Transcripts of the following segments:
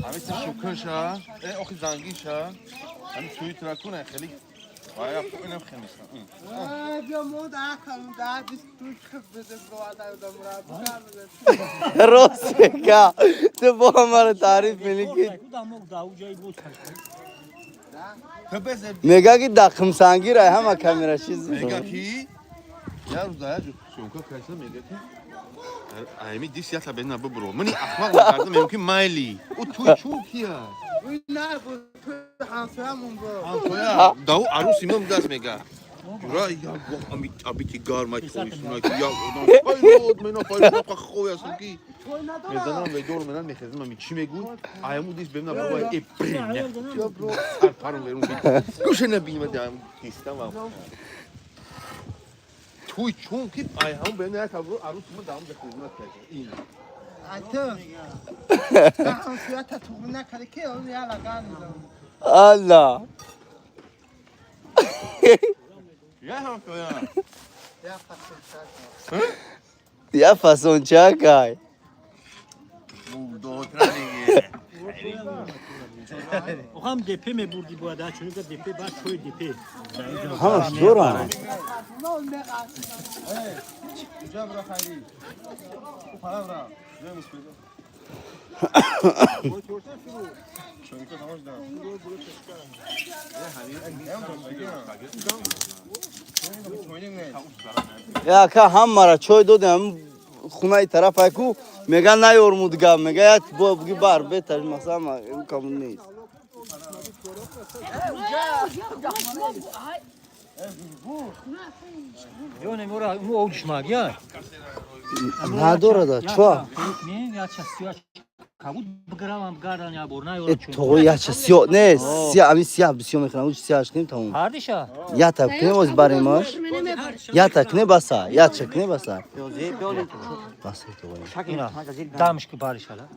Ҳамин шукрша, охи зангиша, ҳамин туи тракуна хеле вая инам хемиста. Рост мега, ту бо маро таъриф мени ки мега ки дақмсангир ай ҳама камера чиз. Мега ки я рӯз да я съёмка кайса, мега ки ами дис ята бена бибро. Мани ахмақ карда, мегам ки майли. Ӯ туи чун кия? Ҳамсоя. Дау аруси ман даст мега. Ҷура як вақт ами абити гармай тоисуна ки як одам файрод мена файрод хой астам ки мезанам ведор менан мехезам, ами чӣ мегӯй? Аяму дис бемна бабай э брем. Сар парум берун. Гӯша набинма даам дистам. Туй чун ки ай ҳам бемна як аруси ман даам захизмат кард. Ин. Алла. Я ҳамсоя. Я фасончакай. Мурдотра диге. Охам депе мебурди бояд, чунка депе баъд чой депе. Ҳамаш дорам. Яка ҳамара чой додем, хунаи тараф айку мега наёрмуд гап, мега як буги бар беташ масалан кам нест. Ёне мора му оҷмаг я. Надорада чо? Не, я ча сиё кабуд бигравам гардан я бор Э наёрам. то яча сиё не, сиё ами сиё бисёр мехӯрам, уч сиёш кунем тамом. Ҳардиша. Ята кунем оз баремаш. Ята куне баса, яча куне баса. Баса то. Ина дамш ки баришала.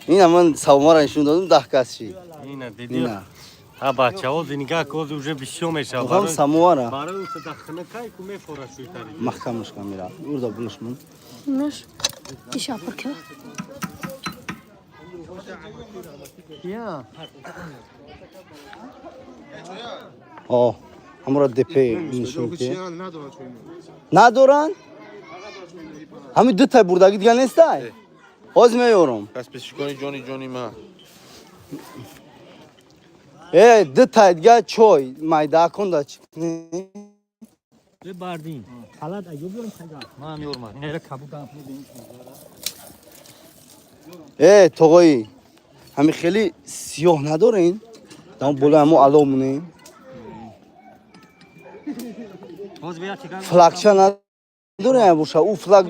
Ина ман савмара нишон додам, 10 кас ши. Ина диди. Ина. Ҳа бачаҳо зинига коз уже бисёр мешавад. Мухам самовара. Барои уса дахнакай ку мефора шуйтари. Маҳкамаш камера. Урда булаш ман. Наш иша пурка. Я. О, ҳамора депе нишон ки. Надоран? Ҳамин ду тай бурдаги дига нестай? Ҳозир меёрам. Пас пешикони ҷони ҷони ман. Э, ду тай дига чой майда кунда чӣ? Бардин. Халат аюб ёрам хайда. Ман ёрма. Ина кабуд дам. Э, тоғои. Ҳамин хеле сиёҳ надорен? Дам боло ҳамо ало монем. Боз бия тиган. Флагча надорен боша, ӯ флаг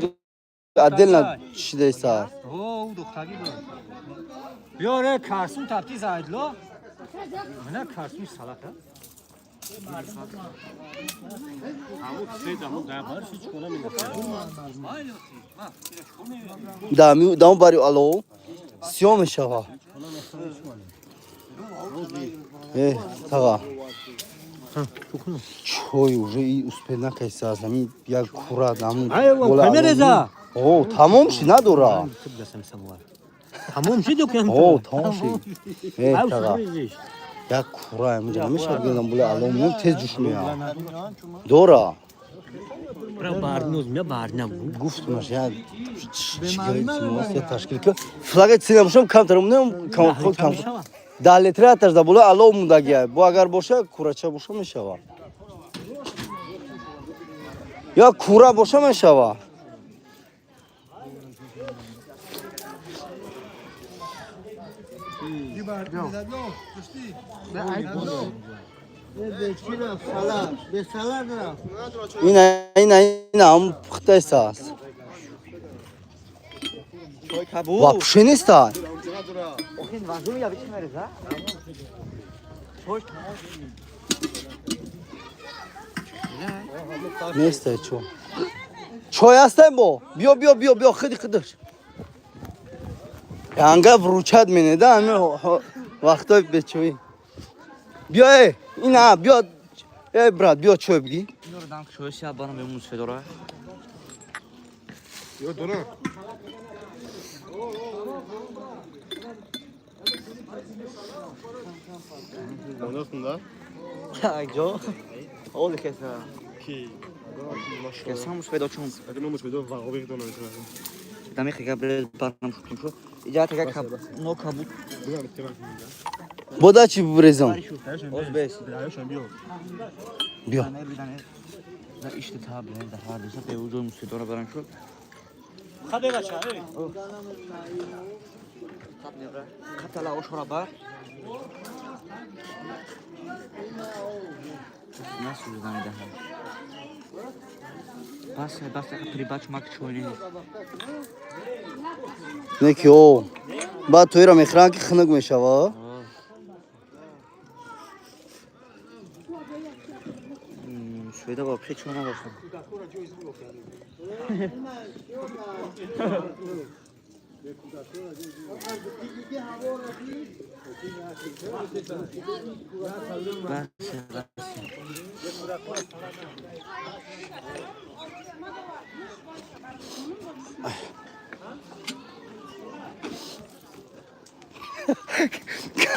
отдельно шидаиста. О, у духтаги буд. Биёре карсун тапти зайдло. Мана карсун салата. Ҳамун седамун габар ҳеч кона мемехӯрад. Да, дам бари ало сиёҳ мешава. Э, тага. Чой уже и успел накайса аз ҳамин як кура ҳамун Айва, бола ало. камереза. О, тамом ши надора. Тамом шид ё кам? О, тамом шид. Э, тага. Як кура ҳаминҷа намешавад гирдам бола ало монем, тез ҷӯш меяд. Дора. Бра барноз мя барнам. Гуфтмаш я чӣ я ташкил ка. Флага ци набошам камтар монем, кам кам. Да литраташ да була ало мудагия. Бо агар боша курача боша мешава. Я кура боша мешава. Ина ина ина ам пухтайсас. Вообще неста. Неста чо. Чой ҳастем бо. Биё биё биё биё хиди хидаш. Янга вручат менеда ами вақтои бечоӣ. Биё э ина биё э брат биё чой бигӣ. Ё дора. Айҷо. Оли кеса. Кеса муш пайдо чун. Дами хега бре барам шутум шу. Иҷа тега каб но кабут. Бода чӣ бирезам? Оз бес. Биё. Да иште та бре да ҳар деса бе уҷой мусидора барам шу. Хабе бача, э. Катала ошора бар. Насӯзидани даҳан. Бас бас прибач мак чойне. Не ки о. Баъд тоира мехӯранд ки хунук мешава. Шведа вообще чо надоштам. Бас бас.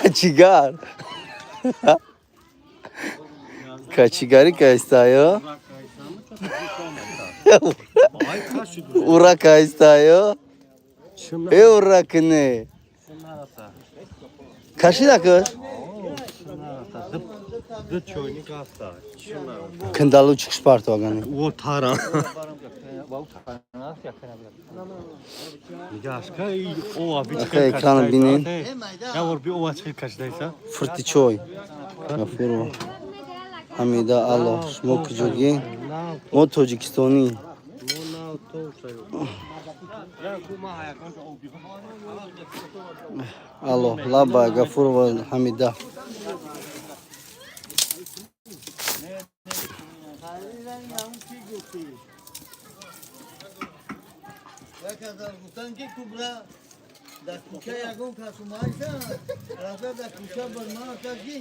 Качигар. Качигари кайстаё? Ура кайстаё? Э ура кне. Кашида каш? Кындалу чикш парту агани. О тара. Ака экрана бинен. Я вор би ова чил кашдайса. Фурти чой. Гафурова. Ҳамида Алло, шумо куҷогӣ? Мо тоҷикистонӣ. Алло, лаба Гафурова Ҳамида. Дар кӯча ягон кас умайса, рафта дар кӯча бар ман гуфтанд ки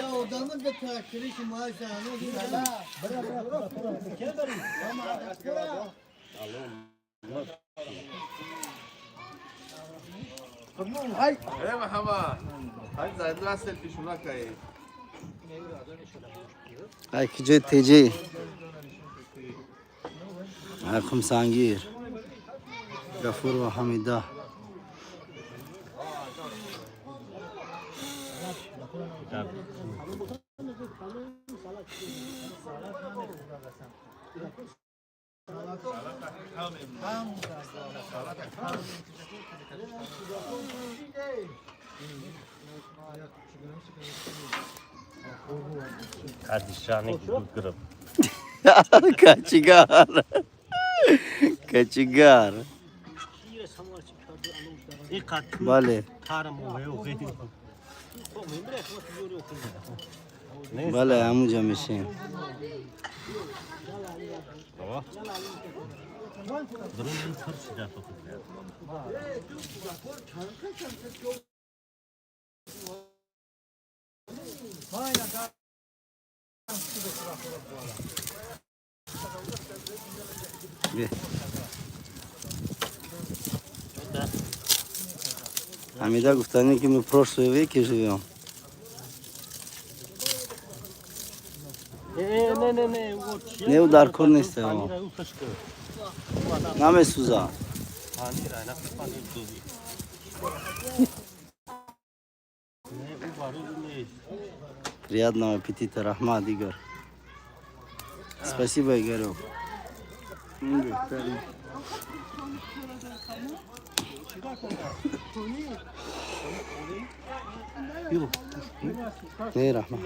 я одама дар тракториш умайса, Э Муҳаммад. Ҳай зайдра селфи шуна кай. Ай куҷои теҷи? Ай Хумсангир. Гафурова Ҳамида. Качигар. Качигар. Бале. Бале, ҳамунҷа мешем. Ҳамида гуфтани ки мы в прошлые веки живем. Не, ӯ дар кор нест. Намесӯза. Приятного аппетита, раҳмат, Игорь. Спасибо, Игорек. Беҳтарин. Не, раҳмат.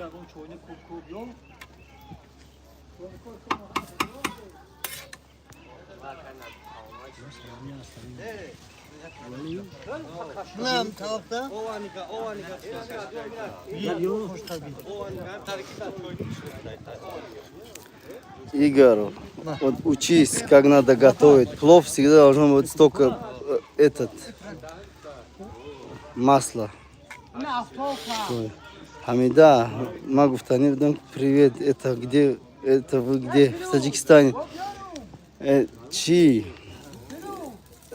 Нам тавақта. Игорь, вот учись, как надо готовить. Плов всегда должно быть столько этот масла. Ой. Хамида, ма гуфтани будам, привет, это где, это вы где? В Таджикистане. Чӣ?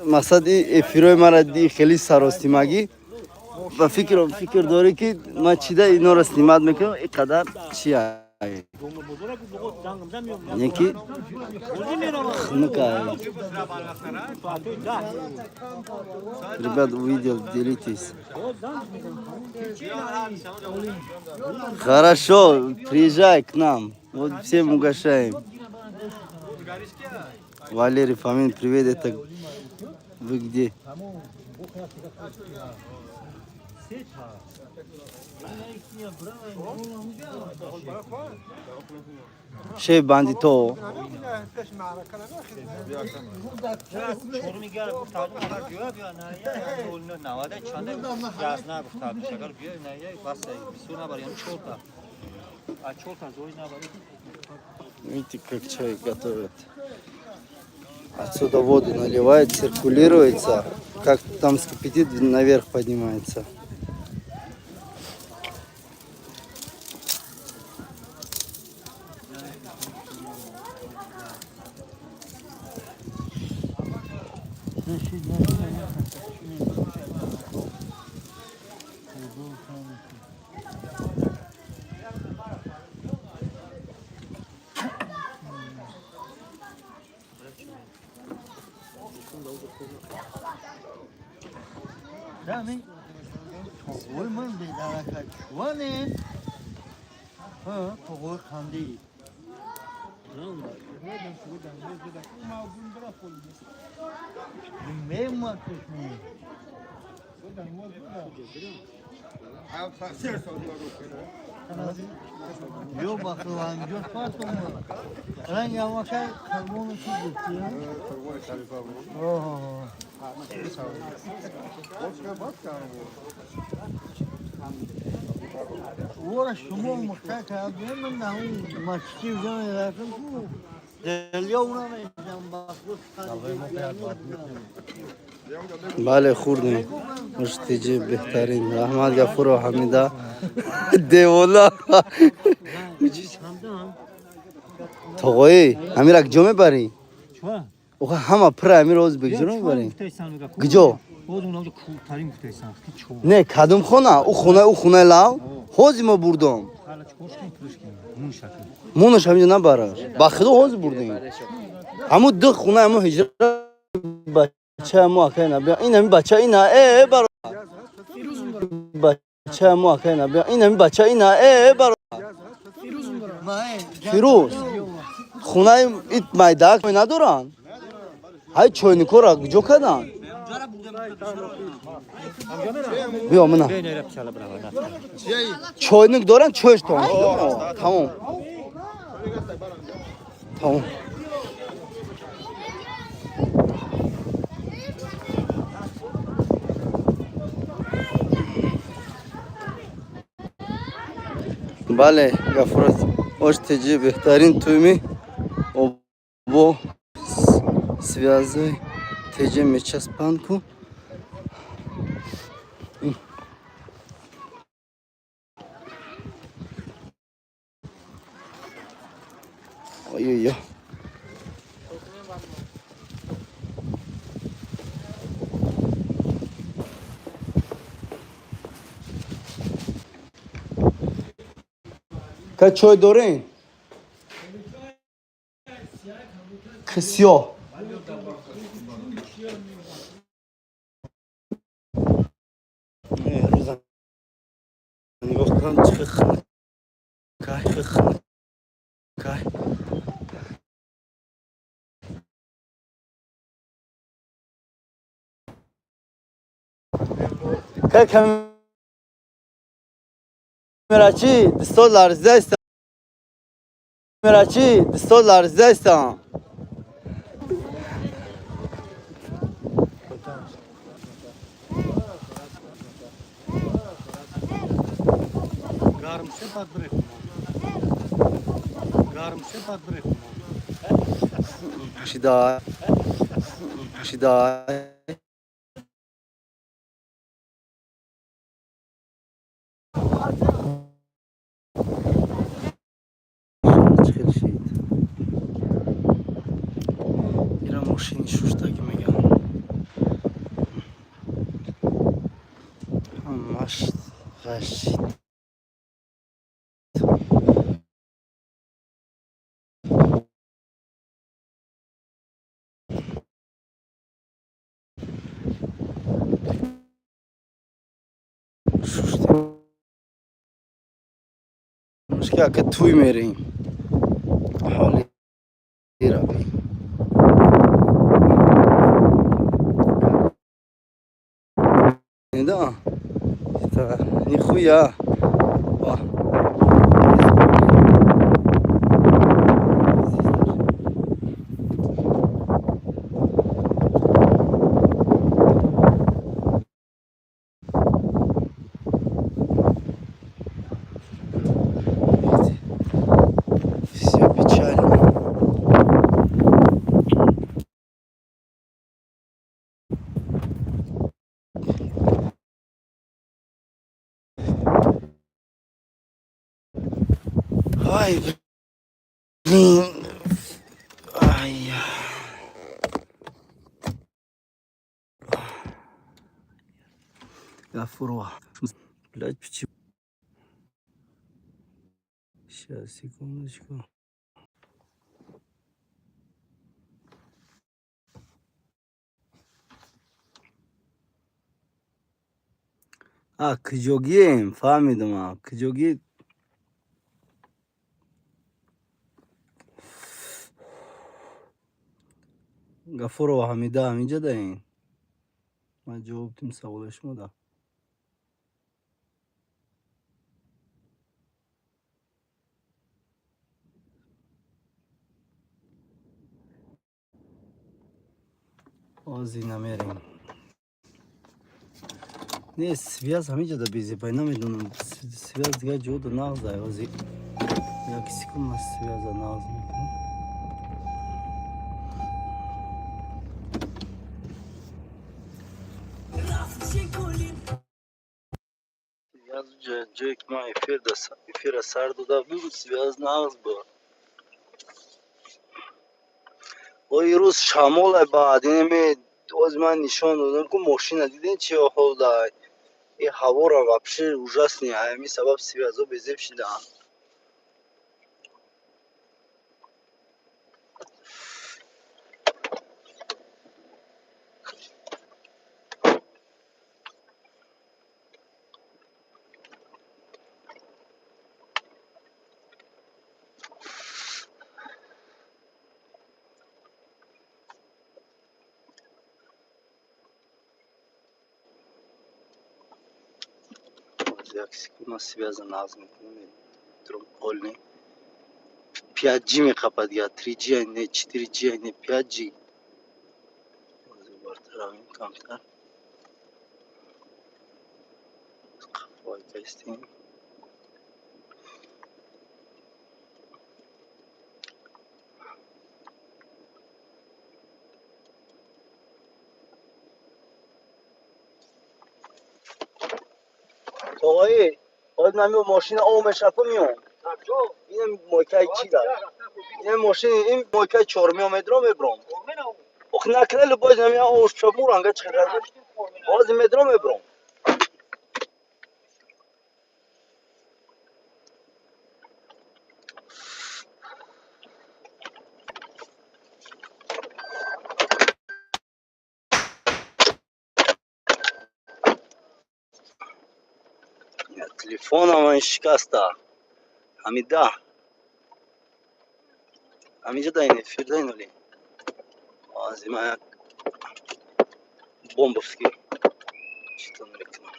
Мақсад эфирои мара ди хеле саростимагӣ ва фикр дорӣ, ки ман чида инора снимать мекунам, и қадар чи неки хнукай. Ребят, увидел, делитесь. Хорошо, приезжай к нам, вот всем угощаем. Валерий Фомин, привет, это вы где? Шеф бандито. Чор мигара гуфт, агар биё, биё, на я навада чанда газна гуфт, агар биё, на я бас бисёр набар, яъне чорта. А чорта зои набар. Видите, как чай готовят. Отсюда воду наливает, циркулируется. Как там скипятит, наверх поднимается. Рами, тоғои ман бедарака чуване? Ҳа, тоғои қандӣ. Мема кушми. Ё бахланҷо фатума. Ранг ямака карбону чӣ гуфтӣ? Оҳ. Ора шумо мухтар кардем, ман ҳамун масҷид ҷо мерафтам ку. Делё уна мешам бахлу. Бале, хӯрдем. Муштиҷи беҳтарин. Раҳмат, Гафуров Ҳамида. Девона. Тоғоӣ, ҳамира куҷо мебарӣ? Оха, ҳама пура ҳамира ҳозир ба куҷо мебарӣ? Куҷо? Не, кадом хона? Ӯ хона, ӯ хонаи лав? Ҳозир мо бурдом. Мунаш ҳаминҷо набараш. Ба худо ҳозир бурдем. Ҳамун ду хона, ҳамун ҳиҷра бача мо акай набия. Ин ҳами бача ина бар бача мо акай набия. Ин ҳами бача ина бар Фирӯз. Хонаи ит майдак надоранд? Ҳай, чойникора куҷо карданд? Биё, мина. Чойник доранд, чойш тамом. Тамом. Бале, Гафурат, ош теҷи беҳтарин туйми обо связай теҷе мечаспанд ку. Ой-ой-ой. Ка чой дорем? Сиёҳ. Рӯза нигоҳ. Одам чихи хунукай, хунукай. Кай камерачи, дастот ларзидаиста. Камерачи, дастот ларзидаиста. Гарм ше бад брехуно. Гарм ше бад брехуно. Шида. Шида. Чӣ шид. Ира мошини шуштагӣ меган. Ҳамаш ғашид. Мушки ака туй мерем. Ҳоли раби. Да? Это нихуя. О. Все печально. Ай, блин. Ай. Гафурова. Блядь, почему? Сейчас, секундочку. А, куҷогием, фаҳмидам. А, куҷоги. Гафурова Ҳамида ҳаминҷа даин? Ман ҷавоб дим саволи шумо да. Ози намерем. Не, связь ҳаминҷа да безебай, намедонам. Связь дигар ҷо да нағз дай ози. Як секунд, ман связа нағз мекунам. Ҷое ки ман эфира сар дода буд, связь нағз буд. Ой, рӯз шамолай баъд инаме оз ман нишон додам ку мошина дидем чи ҳол дай. И ҳавора вообще ужасный, ҳамин сабаб связо безеб шидаанд. Як секунд, ман связа нағз мекунам. Метром полный. 5G меқапад я 3G не 4G не 5G. Бартаравим компютер. Қафои кастем. Тоғаи, бояд ман миём мошина об мешапа миём. Ин мойкаи чӣ дар? Ин мошин, ин мойкаи чормиё медро мебром. Ох, накрели боз намиём об шапур анга чӣ боз медро мебром. Телефонам шикаста. Ҳамида. Ҳамиҷа дар ин эфир дар ин оли. Ҳозир ман як бомбовский читон мекунам.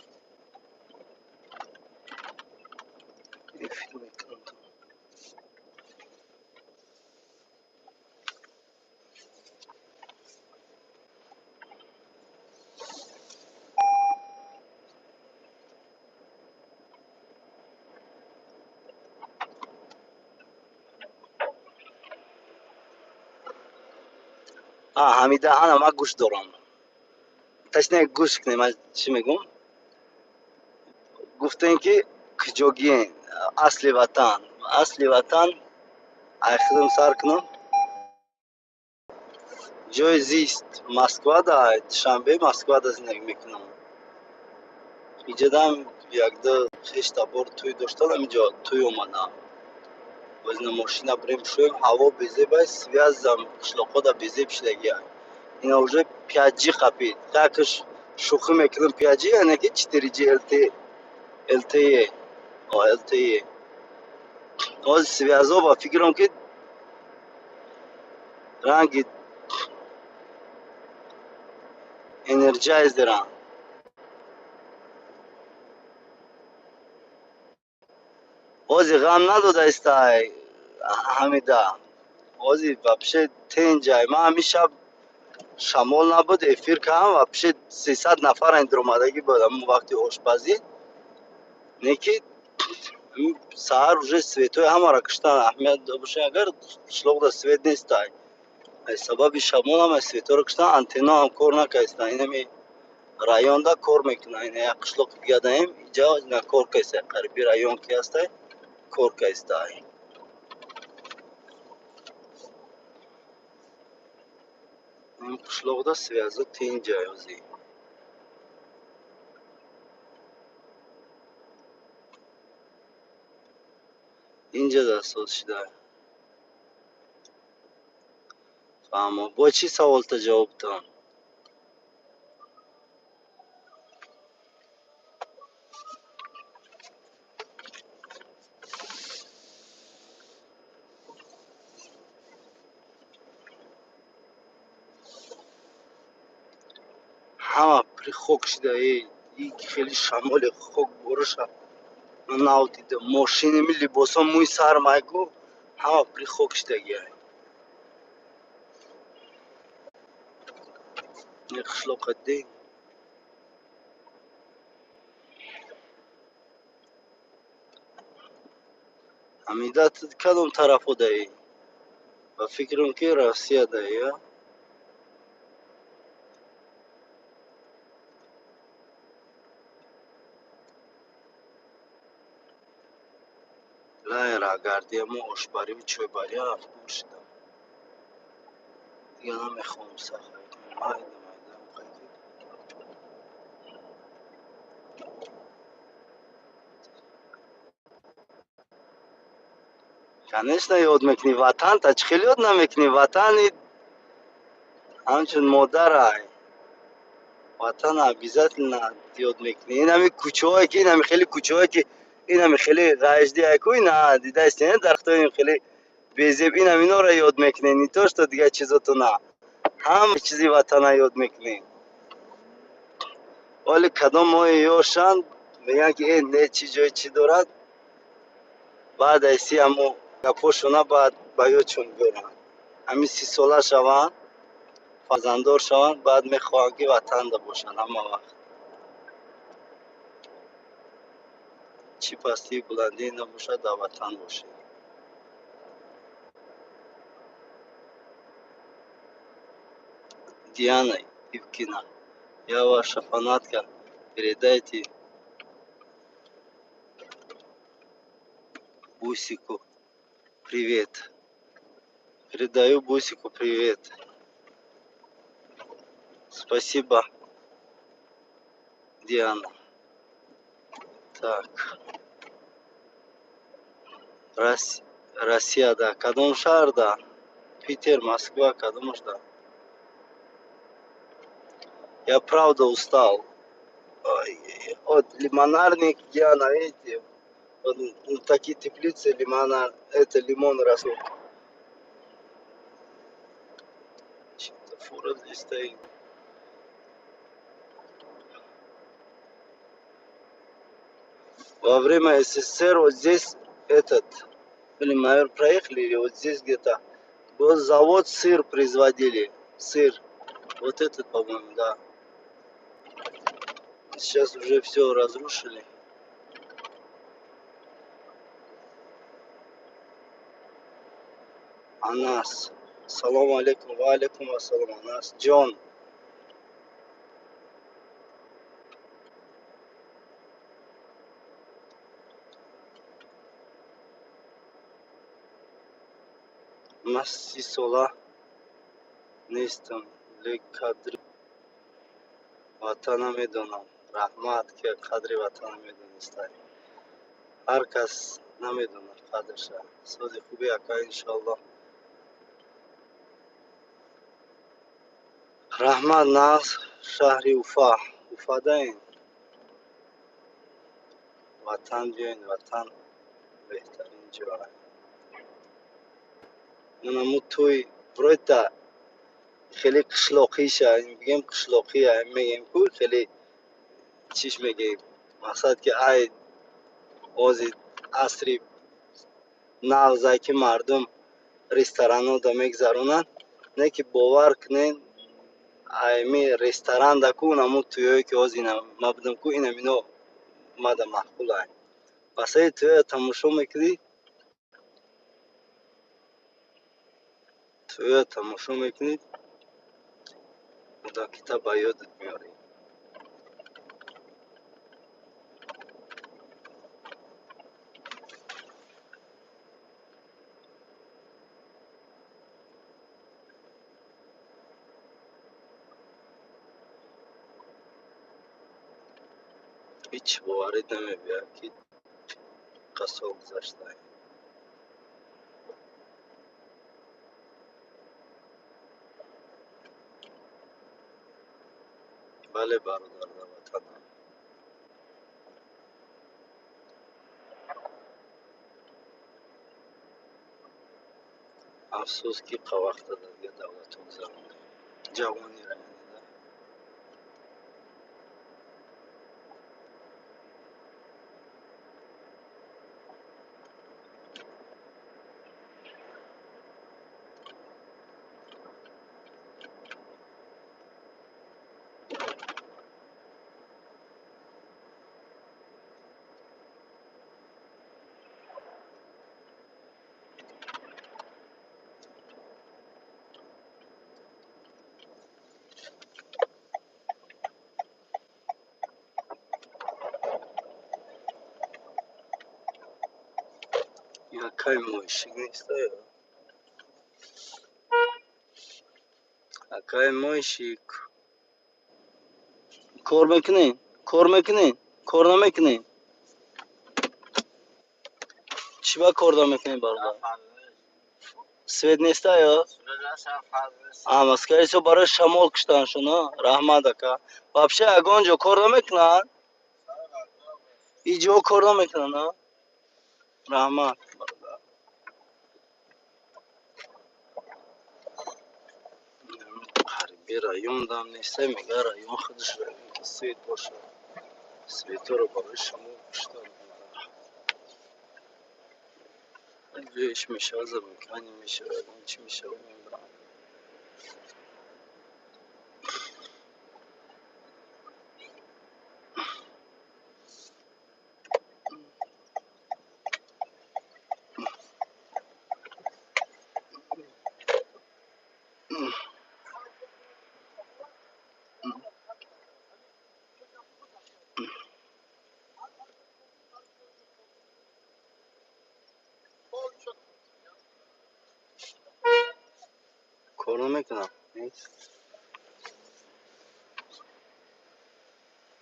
Эфир мекунам. Ҳамида, ана ман гӯш дорам. Точнее, гӯш кунем, ман чӣ мегӯм? Гуфтем ки куҷогиен, асли ватан. Асли ватан ай худам сар кунам. Ҷои зист Москвада, Душанбе, Москвада зиндагӣ мекунам. Иҷодам якду хештабор тӯй доштан, ҳаминҷо тӯй омадам. Боз ина мошина бирем шӯем, ҳаво безебай, связам қишлоқҳода безеб шидагиай. Ина уже 5G қапид. Якш шӯхӣ мекунам 5G, яъне ки 4G LTE. О, LTE. Ҳозир связо ба фикрам ки ранги энерҷайзерам. Ҳозир ғам надодаистай, Ҳамида. Ҳозир вообще тенҷай. Ман ҳамин шаб шамол набуд, эфир кардам, вообще 300 нафар ин даромадагӣ буд ҳамон вақти ошпазӣ. Не ки саҳар уже светҳои ҳамаро куштан. Аҳамият бошед, агар қишлоқда свет нестай. Аз сабаби шамол ҳама светҳоро куштан, антеннаам кор накардистан. Инами районда кор мекунад. Ина як қишлоқи дига даем, иҷа ина кор кардистай. Қариби район ки ҳастай, кор кардистай. Ин қишлоқда связо тинҷай ҳозир. Инҷа соз шуда. Фаҳмо. Бо чӣ саволта ҷавоб дам? Ҳама пури хок шуда. И хеле шамоли хок бориша ман нав дидам. Мошиними либосо мӯи сар майку ҳама пури хок шудагиай. Ин қишлоқа дидем. Ҳамида, ту кадом тарафо даӣ? Ба фикрам ки Россия даӣ, а? Лай раҳгардия мо ошбариву чойбария афкор шудам. Дига намехоҳам сафар кунам. Майда майда ки. Конечно, ёд мекунӣ ватанта, чӣ хел ёд намекунӣ? Ватани ҳамчун модарай. Ватана обязательно ёд мекунӣ. Инами кӯчаҳое ки инами хеле кӯчаҳое ки инами хеле ғаждиай ку, ина дидаистен, дарахтои ин хеле безеб, инам инора ёд мекунӣ, не то что дигар чизото на. Ҳама чизи ватана ёд мекунӣ. Вале кадом моҳи ёшанд, мегӯянд ки э не, чӣ ҷой чӣ дорад, баъд айси ҳамо гапҳошона баъд ба ёдшон биёранд. Ҳамин 30-сола шаванд, фарзанддор шаванд, баъд мехоҳанд ки ватанда бошанд ҳама вақт. Чӣ пастию баландие набошад, дар ватан бошед. Диана Ивкина, я ваша фанатка, передайте Бусику привет. Передаю Бусику привет. Спасибо, Диана. Так. Россияда кадом шаҳрда? Питер, Москва, кадомашда? Я правда устал. Вот лимонарник Диана, видите? Вот, ну, такие теплицы лимонар, это лимон растут. Что-то фура здесь стоит. Во время СССР вот здесь этот, блин, наверное, проехали или вот здесь где-то, был завод, сыр производили, сыр. Вот этот, по-моему, да. Сейчас уже все разрушили. Анас. Салам алейкум, ва алейкум ассалам, Анас. Джон. Ман 30 сола нестам, лек қадри ватана медонам. Раҳмат, ки қадри ватана медонистай. Ҳар кас намедонад қадрша. Сози хуби, ака, иншоаллоҳ. Раҳмат, нағз. Шаҳри Уфа. Уфадаен? Ватан биёен, ватан беҳтарин ҷой. Манаму тӯй вроде хеле қишлоқиша, бигем, қишлоқия мегем ку, хеле чиш мегем, мақсад ки ай ози асри нағзай, ки мардум ресторанҳода мегзаронанд, не ки бовар кунен, айми ресторанда ку наму тӯёе ки ҳози ма будам ку, инамино мада маъқулай. Пасаи тӯя тамошо мекунӣ, тӯя тамошо мекунӣ, кӯдакита ба ёдат меорӣ. Ҳеҷ боварит намебиёяд, ки чӣ сол гузаштаем. Бале, бародар, дар ватанам. Афсӯс, ки қавақта дар дигар давлатҳо гузарондем ҷавонира, яъне да. Акай мойщик неста? Акай мойщик, кор мекунӣ? Кор мекунӣ? Кор намекунӣ? Чӣ ба кор намекунӣ, бародар? Свет неста ё? А, скорее всего, барои шамол куштаншон. Раҳмат, ака. Вообще ягон ҷо кор намекунанд? Иҷо кор намекунанд? Раҳмат. Қариби район дам неста, мега район худаш район ки свет боша. Светоро барои шамол куштан. Ҷоеш мешавад, замыкание мешавад, чӣ мешавад, мебарам. Кор намекунам?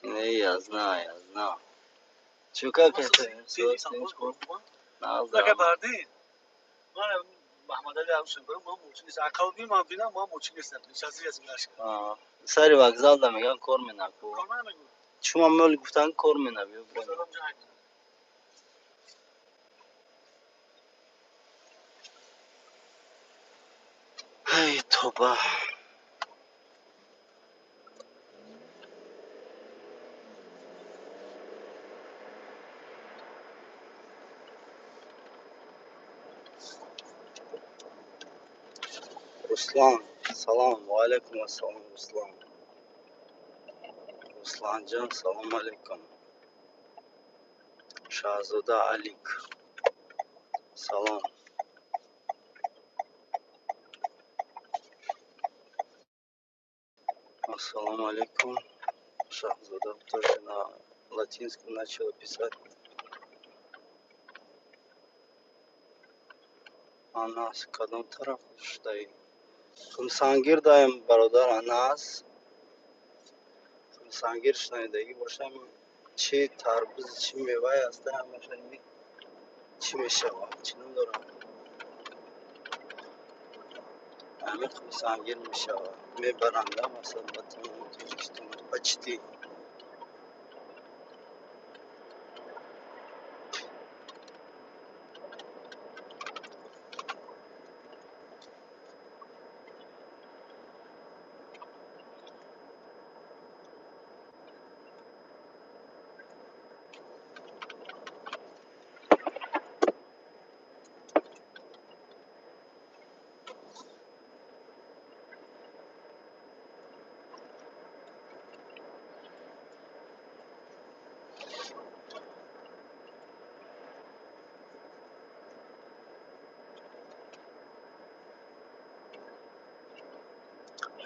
Не, я знаю, я знаю. Чё, как это? Така бардин. Ман Маҳмадали Абушев мо мучи нест. Ақалби ман бинам, мо мучи нестам. Нишасти аз гашка. Сари вокзал да меган кор менаку. Кор намегу. Шумо мол гуфтан кор менаби. Ай, тоба. Руслан, салом, ва алайкум ассалом, Руслан. Русланҷон, салом алейкум. Шаҳзода Алик, салом. Ассалому алейкум. Шаҳзода тоже на латинском начала писать. Анас, кадом тараф шудаи? Хумсангир даем, бародар Анас. Хумсангир шунавидагӣ бошам, чӣ тарбуз, чӣ мевае ҳаста, ҳамаша чӣ мешавад, чӣ ном дорад? Ҳамин хумсангир мешавад. Мебаранда, масалан, ба тамоми Тоҷикистон почти.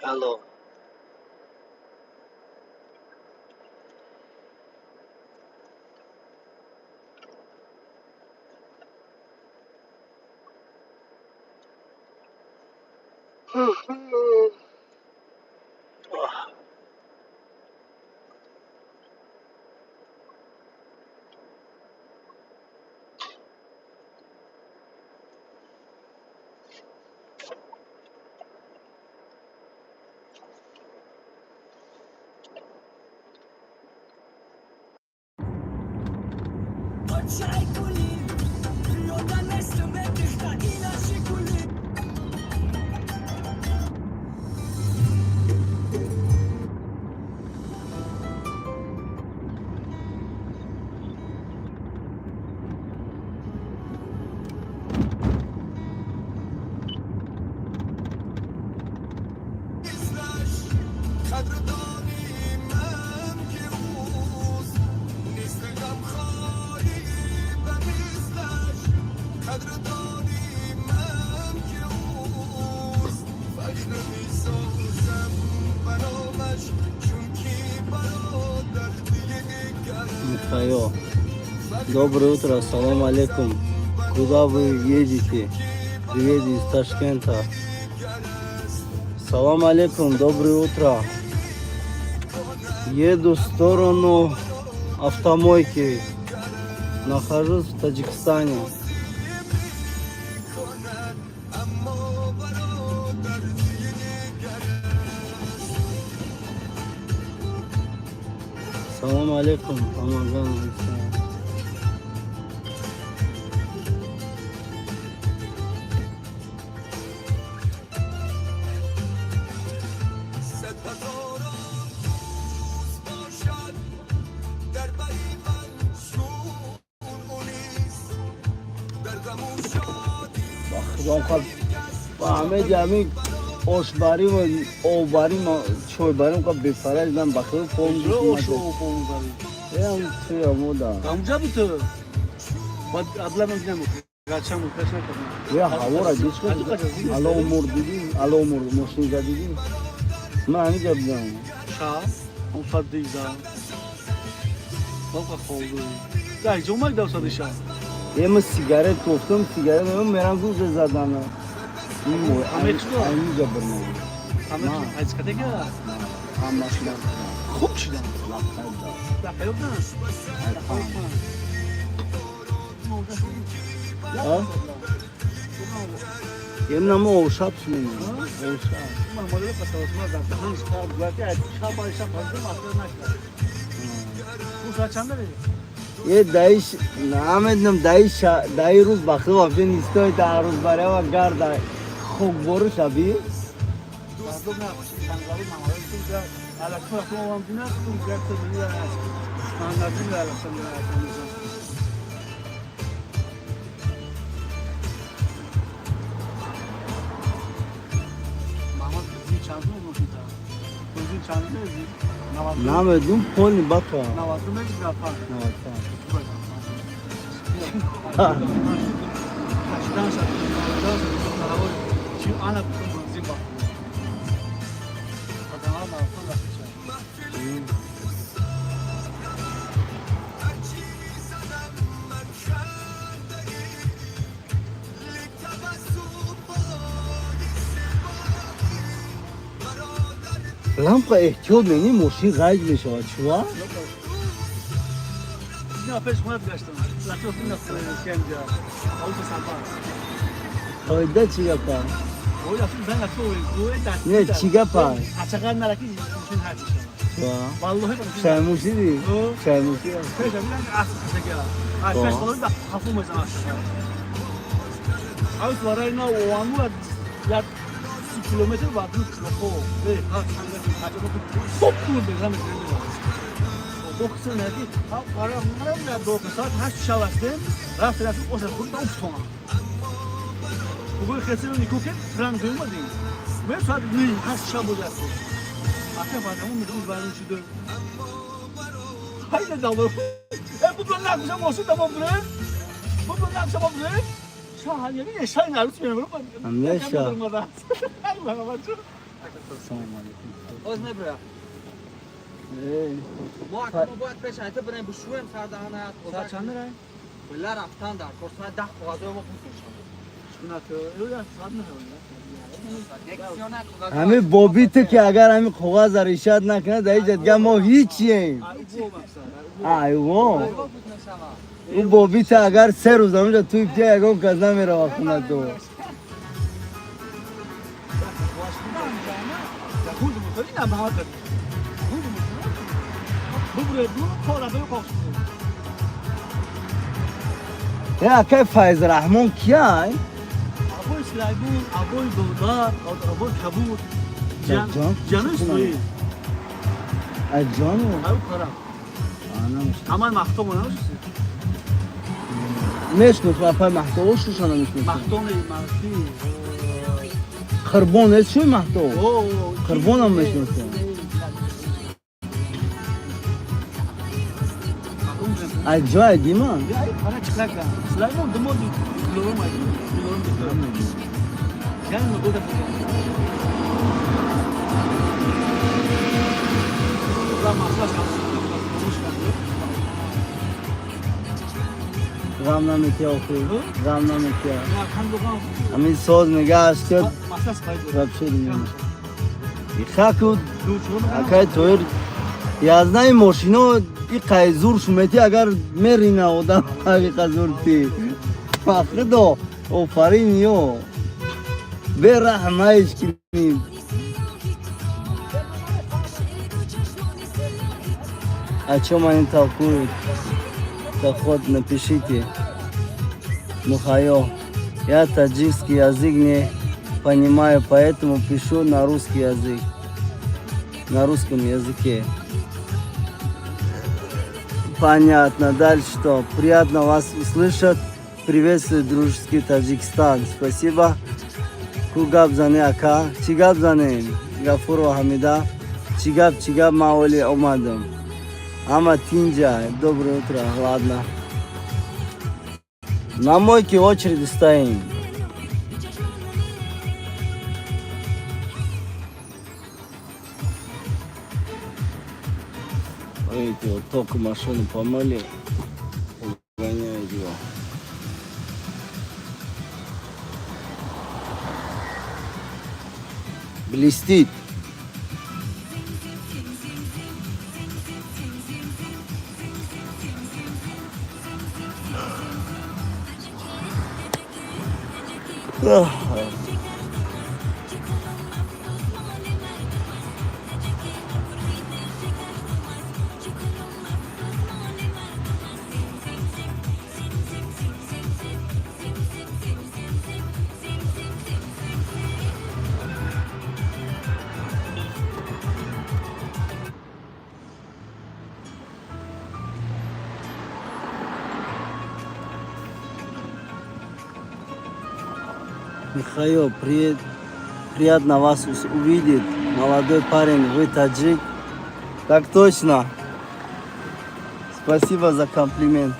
Hello. Михаил, доброе утро, салам алейкум. Куда вы едете? Привет из Ташкента. Салам алейкум, доброе утро. Еду в сторону автомойки. Нахожусь в Таджикистане. Салам алейкум, Амазон. Ба ҳамаи ҷамъи ошбарӣ ва оббарӣ, чойбарӣ бефараж дидам, ба хеле пол. Ям туя мода. Амҷа бу ту. Бад адлам дидам. Гачам пеш накардам. Я ҳавора диш кардӣ. Ало мур дидӣ? Ало мур мошин задидӣ? Ман ҳамиҷа будам. Ша, он сад диза. Балка холду. Дай ҷумак дав сад ша. Ема сигарет кофтам, сигарет мерам гузе задана. Ҳамиҷа бурмам. Ҳамиҷа. Ҳамашна. Хуб шудам. Лақайда. Ем намо ошаб шумена. Ошаб. Ман моле пасавос ма дар даҳан шаб гуфти шаб шаб ҳаздам асла накард. Е даиш намедонам, даи даи рӯз ба худо вообще не стоит, ҳар рӯз барава гарда хокбору шаби. Намедонам, полни бака. Лампа эҳтиёт менӣ, мошин ғайб мешавад, чува? Қоида чӣ гапа? Не, чӣ гапа? Шаймушиди? Шаймуши? Километр ва ду килохо соат 8 шаб астем, рафт рафт оша хурда уфтона бугӯи хесиро нико ки ранг омадем ме соат 8 шаб буд астем ака баъдамон мегӯ барун шуду хайда даво э бубро нагуша мошин тамом бурем, бубро нагуша мо бурем. Шаҳ нарус мемру. Амеша. Оз мебра. Мо акма бояд пеш айта бирем, бишӯем сардаҳана. Соат чанд мераем? Била рафтан дар кор соат 10 коғазҳои мо пуст мешавад. Ҳамин бобите ки агар ҳамин коғаза решат накунад, дар иҷа дига мо ҳичием. Айво. Ӯ бобите агар 3 рӯз ҳаминҷа туй бития, ягон кас намерава хона ту. Е, акай Файзраҳмон кияй? Абои Сулаймон, абои Додар, абои Кабуд. Ҷон? Ҷану Исроил. Аҷону? Аю парам. Аман Махтом намешноси? Мешносам, апай Маҳтобо шуша намешносам. Махтоми Марки. Қурбон нест шуй Маҳтоб? Қурбонам мешносам. Аҷои дима? Ара чиқака. Сулаймон думоди Дилором айди. Дилором дилором. Яъне года. Ла масла Ғам наметия охи, ғам наметия. Ҳамин соз мега ашкёд вообще ихаку акай тоир язнаи мошино иқай зур шумети, агар мерина одам ҳақиқа зур ти. Фахридо офарин ё бераҳмаиш кини. О чем они толкуют? Доход напишите. Мухайо. Я таджикский язык не понимаю, поэтому пишу на русский язык. На русском языке. Понятно. Дальше что? Приятно вас услышать. Приветствую дружеский Таджикистан. Спасибо. Ку гап зане, ака? Чӣ гап занем? Гафурова Хамида. Чӣ гап, чӣ гап, ма оли омадам. Ама тинҷа. Доброе утро. Ладно. На мойке очереди стоим. Видите, вот только машину помыли, угоняют его. Блестит. Ах. Михаил, приятно вас увидеть. Молодой парень, вы таджик? Так точно. Спасибо за комплимент.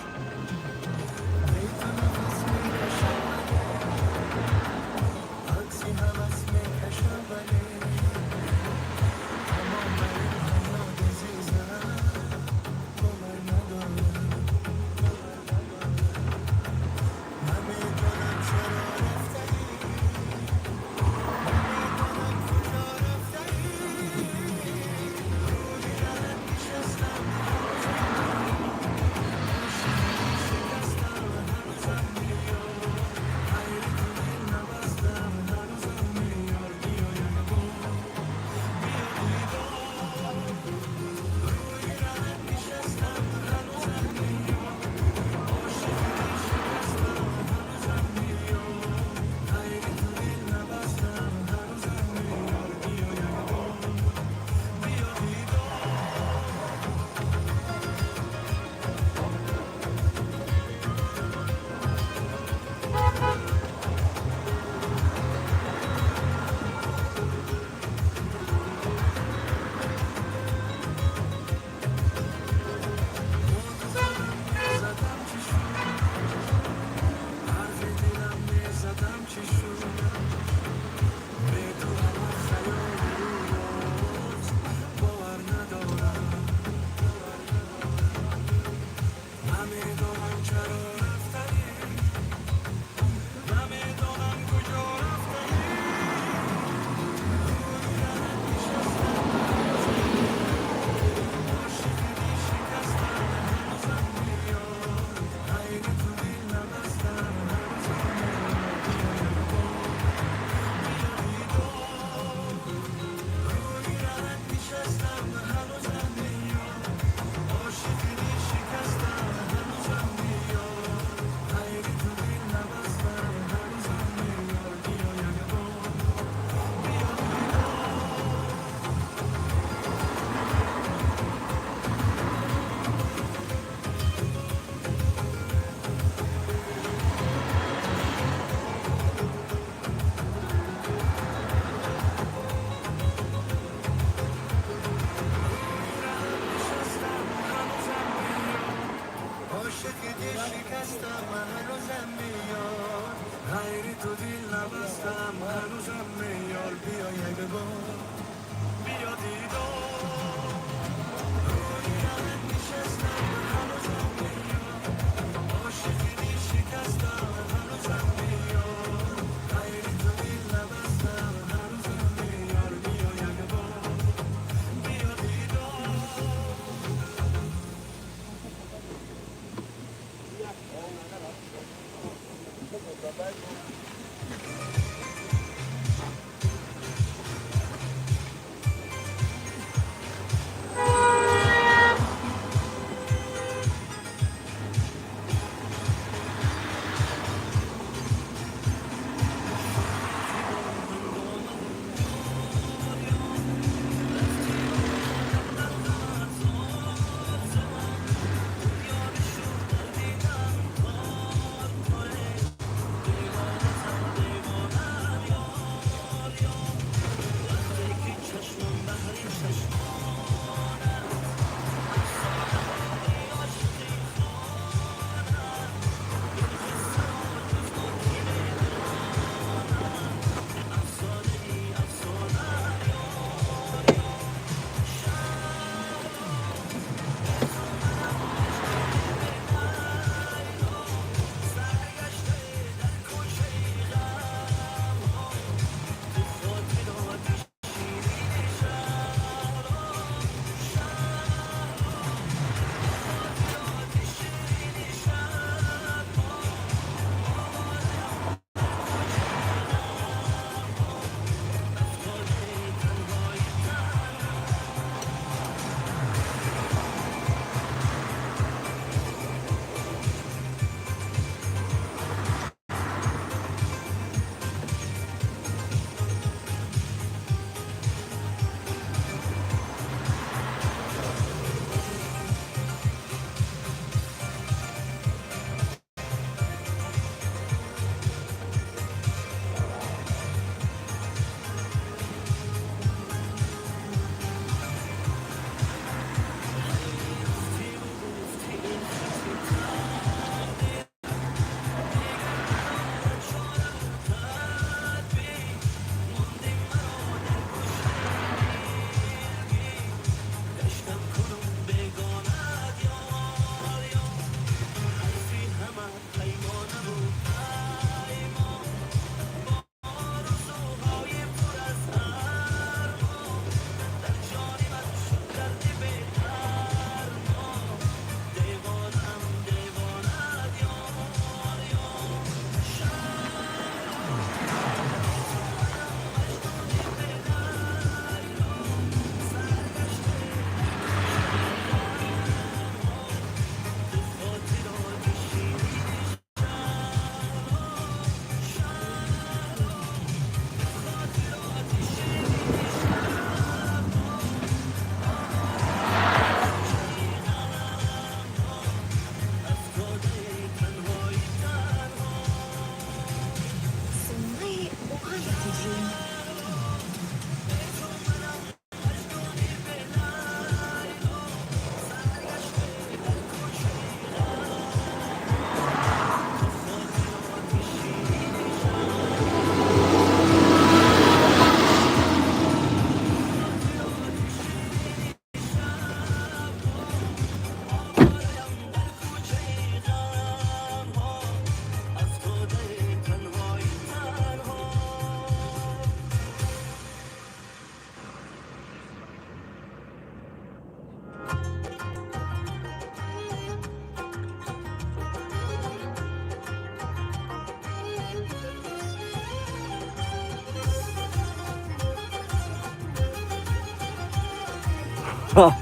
Сан.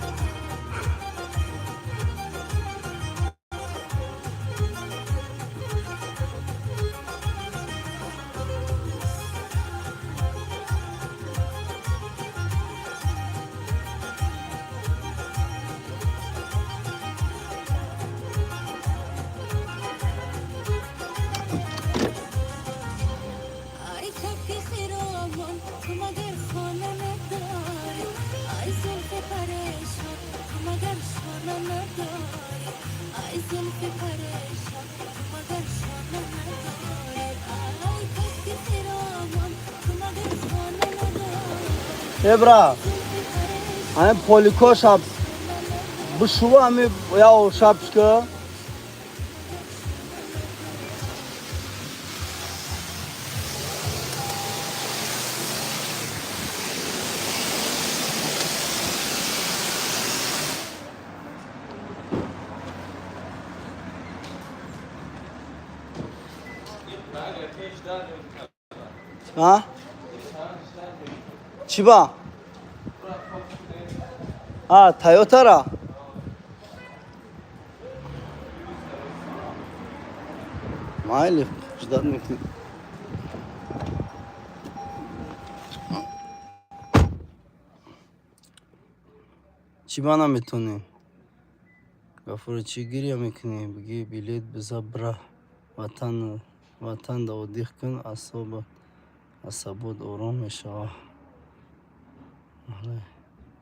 ای کبک خرامان تو مگر خانه نداری؟ ای زلف پریشان تو مگر شانه نداری؟ ای زلف پریشان تو مگر شانه نداری؟ ای کبک خرامان تو مگر خانه نداری؟ Э, бра, زلف پریشان ҳамин поликоша бишува, ҳами я шапочка. А? Чӣ ба? А, Тойотара? Майли, ждать мекунем. Чӣ ба наметонем? Гафуро, чӣ гиря мекунӣ? Бигӣ, билет биза, бра. Ватан, ватанда отдых кун, асабот ором мешава.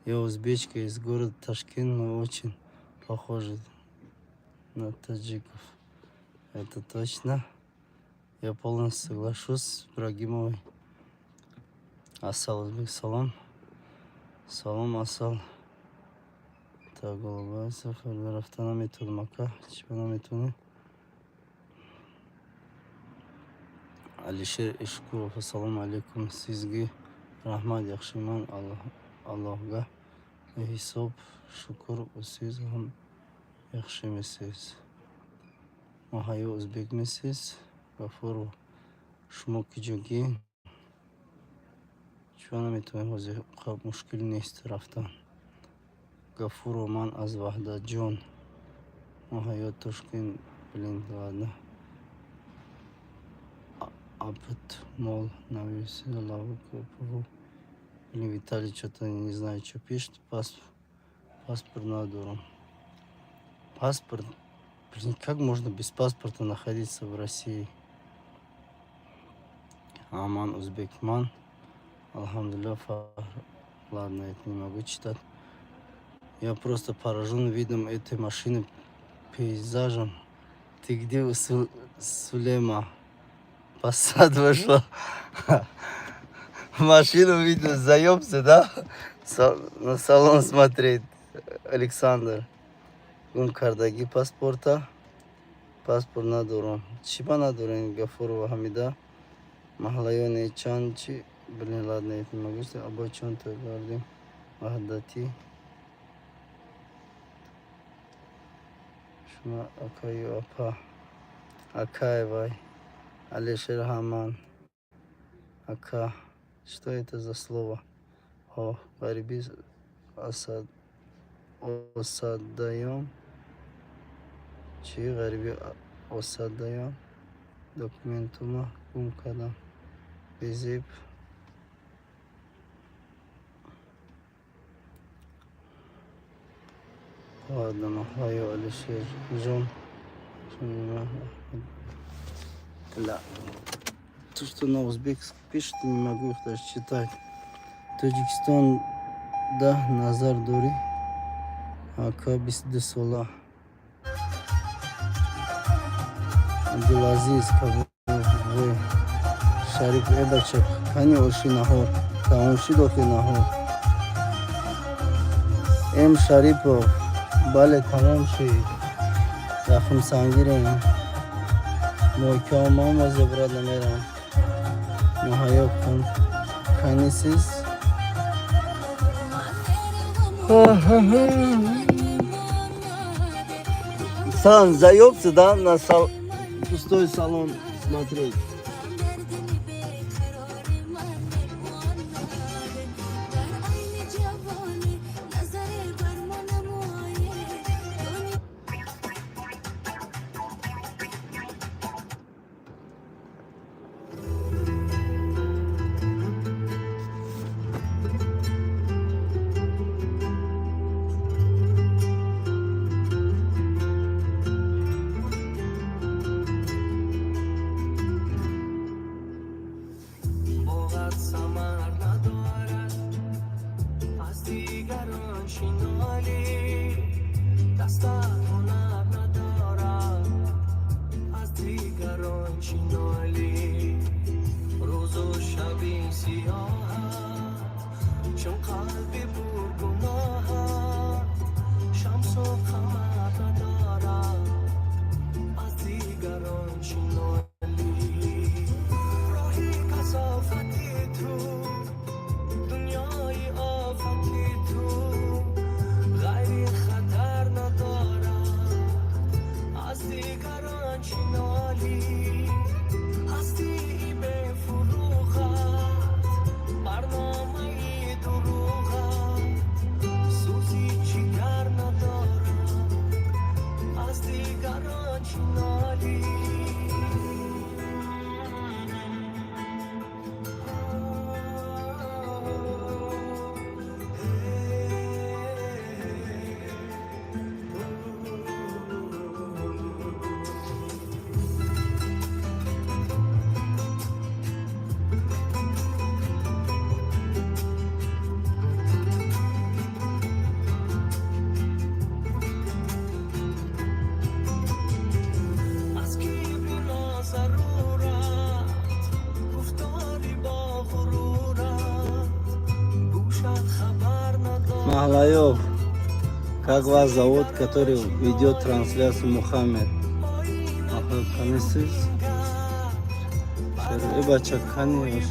Я узбечка из города Ташкент, мы очень похожи на таджиков. Это точно. Я полностью соглашусь с Ибрагимовой. Асал Узбек, салом. Салом, Асал. Так, голубая сафар рафта наметонам, ака. Чӣ ба наметонӣ? Алишер Ишкуров, ассалому алейкум. Sizga rahmat, yaxshiman. Allohga behisob shukr. Siz ham yaxshimisiz? Muhayyo, o'zbekmisiz? Гафуров, шумо куҷогӣ? Чӣ наметавонем ҳозир, мушкил нест рафтан. Гафуров, ман аз Ваҳдатҷон. Муҳайё, Тошкент. Блин, ладно. Аптмол нависила. Блин, Виталий что-то не знаю, что пишет. Паспорт надорам. Паспорт. Блин, как можно без паспорта находиться в России? Аман Узбекман. Алхамдулилля. Ладно, это не могу читать. Я просто поражен видом этой машины, пейзажем. Ты где, Сулема? Посад вышла. Машину видно, заебся, да? На салон смотреть. Александр. Гум кардаги паспорта. Паспорт надорам. Чӣ ба надорем, Гафурова Ҳамида? Маҳаллаёне чанд чи? Блин, ладно, это не могу сказать. Або чон то гардим. Ваҳдатӣ. Шумо акаю апа? Акай вай. Алишер Хаман. Ака. Что это за слово? О, ғариби асад осадаём. Чӣ ғариби осадаём? Документума гум кардам. Безеб. Ладно, Махаю Алишер. Жон. Ля. То, что на узбекском пишет, не могу их даже читать. Тоҷикистон да назар дорӣ? Ака 22 сола. Абдулазиз Кабулвой. Шариф, э бача, кани оши наҳор? Тамом шид охи наҳор? М Шарипов, бале, тамом шид. Яхм сангирем. Мойка омам, обратно мерам. Муҳайё кун. Канисиз? Сан, заебся, да, на пустой салон смотреть? در دل بیقرار من مهمان نده، در عین جوانی نظر بر Маҳлаёв, как вас зовут, который ведет трансляцию? Мухаммед Маҳлаёв канисиз? Э, бача, кани?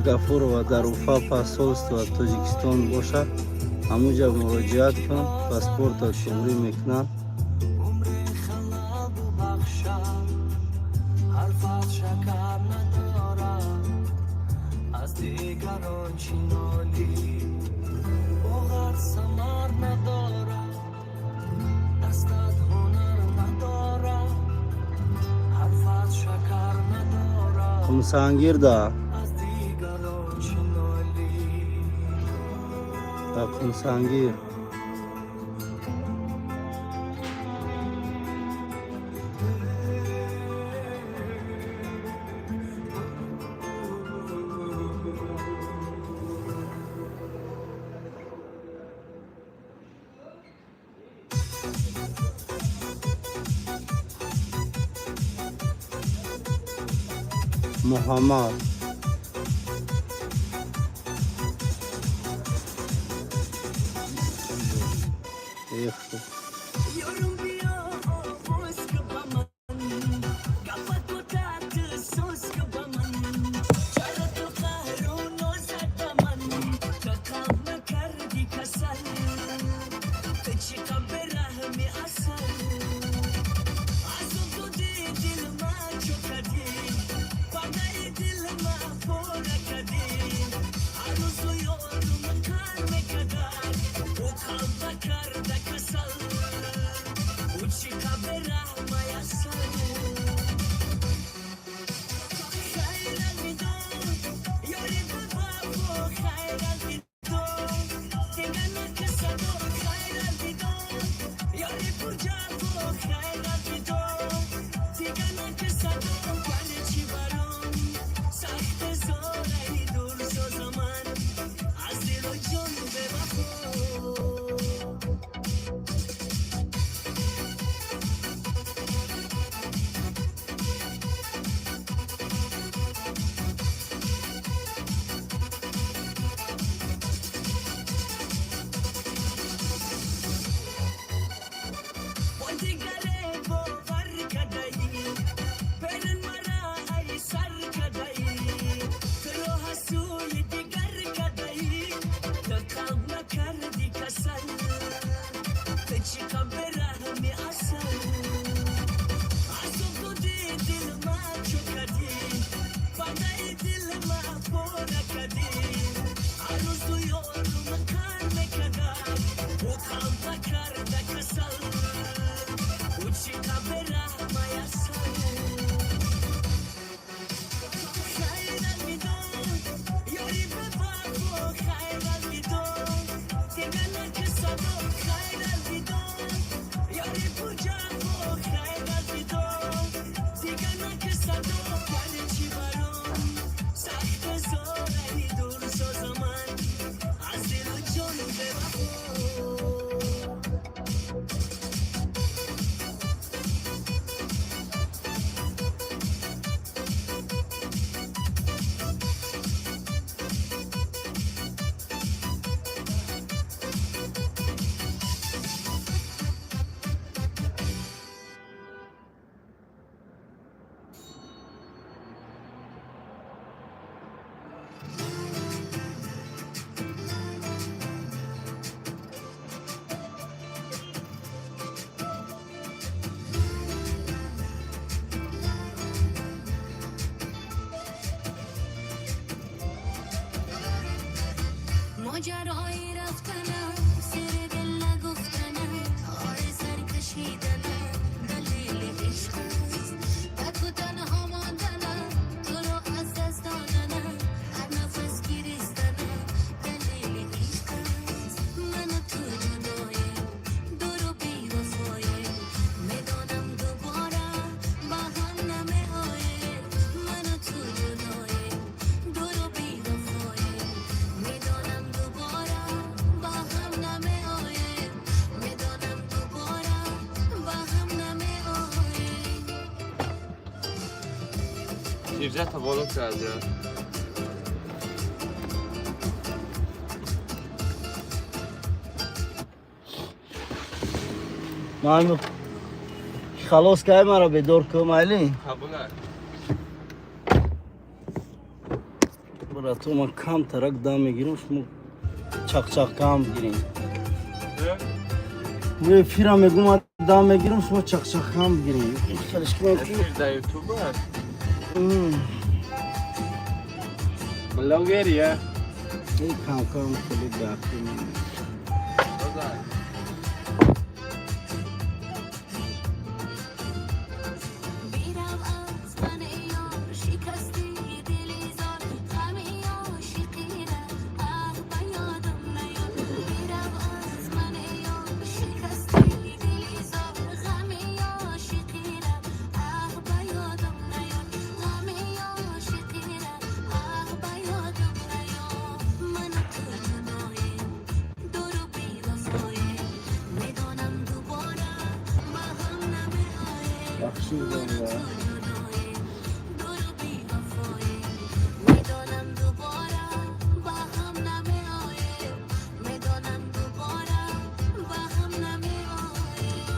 Гафурова, дар Уфа посольство Тоҷикистон бошад, ҳамуҷа муроҷиат кун, паспорта туғрӣ мекунанд. Қумсангирда, дар Қумсангир. Муҳаммад. Эх. ماجرای رفتنم، سر دل نگفتنم، آه سر کشیدنم دلیل عشق است. تک و تنها ماندنم، تو را از دست دادنم، هر نفس گریستنم دلیل عشق است. من و تو جداییم، دور و بی‌وفاییم، میدانم دوباره با هم نمیآییم. من و تو جداییم، دور و بی‌وفاییم، میدانم دوباره با هم نمیآییم. میدانم دوباره با هم نمیآییم. 17 تا بالا کرده. Ман халос кай, маро бедор кун, майли? Қабула. Брато, ман кам тарак дам мегирам, шумо чақчақ кам бигирем. Эфира мегум, ман дам мегирам, шумо чақчақ кам бигирем. Хелеш кунем. Эфир дар Ютуб аст. Блогерия. Кам кам хеле гафи. بیرم از من یار شکستی دل زار غمی عاشقی را اه به یادم نیار بیرم از من یار شکستی دل زار غمی عاشقی را اه به یادم نیار غمی عاشقی را اه به یادم نیار من و تو جداییم دور و بی‌وفاییم میدانم دوباره با هم نمیآییم. Бахшидам. میدانم دوباره با هم نمیآییم میدانم دوباره با هم نمیآییم.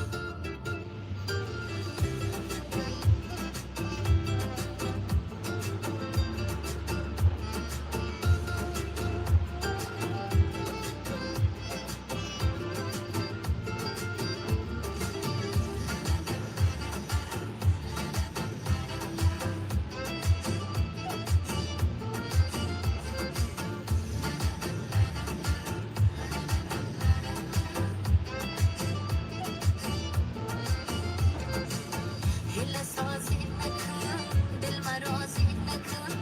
هلا سازی نکن دل مرازی نکن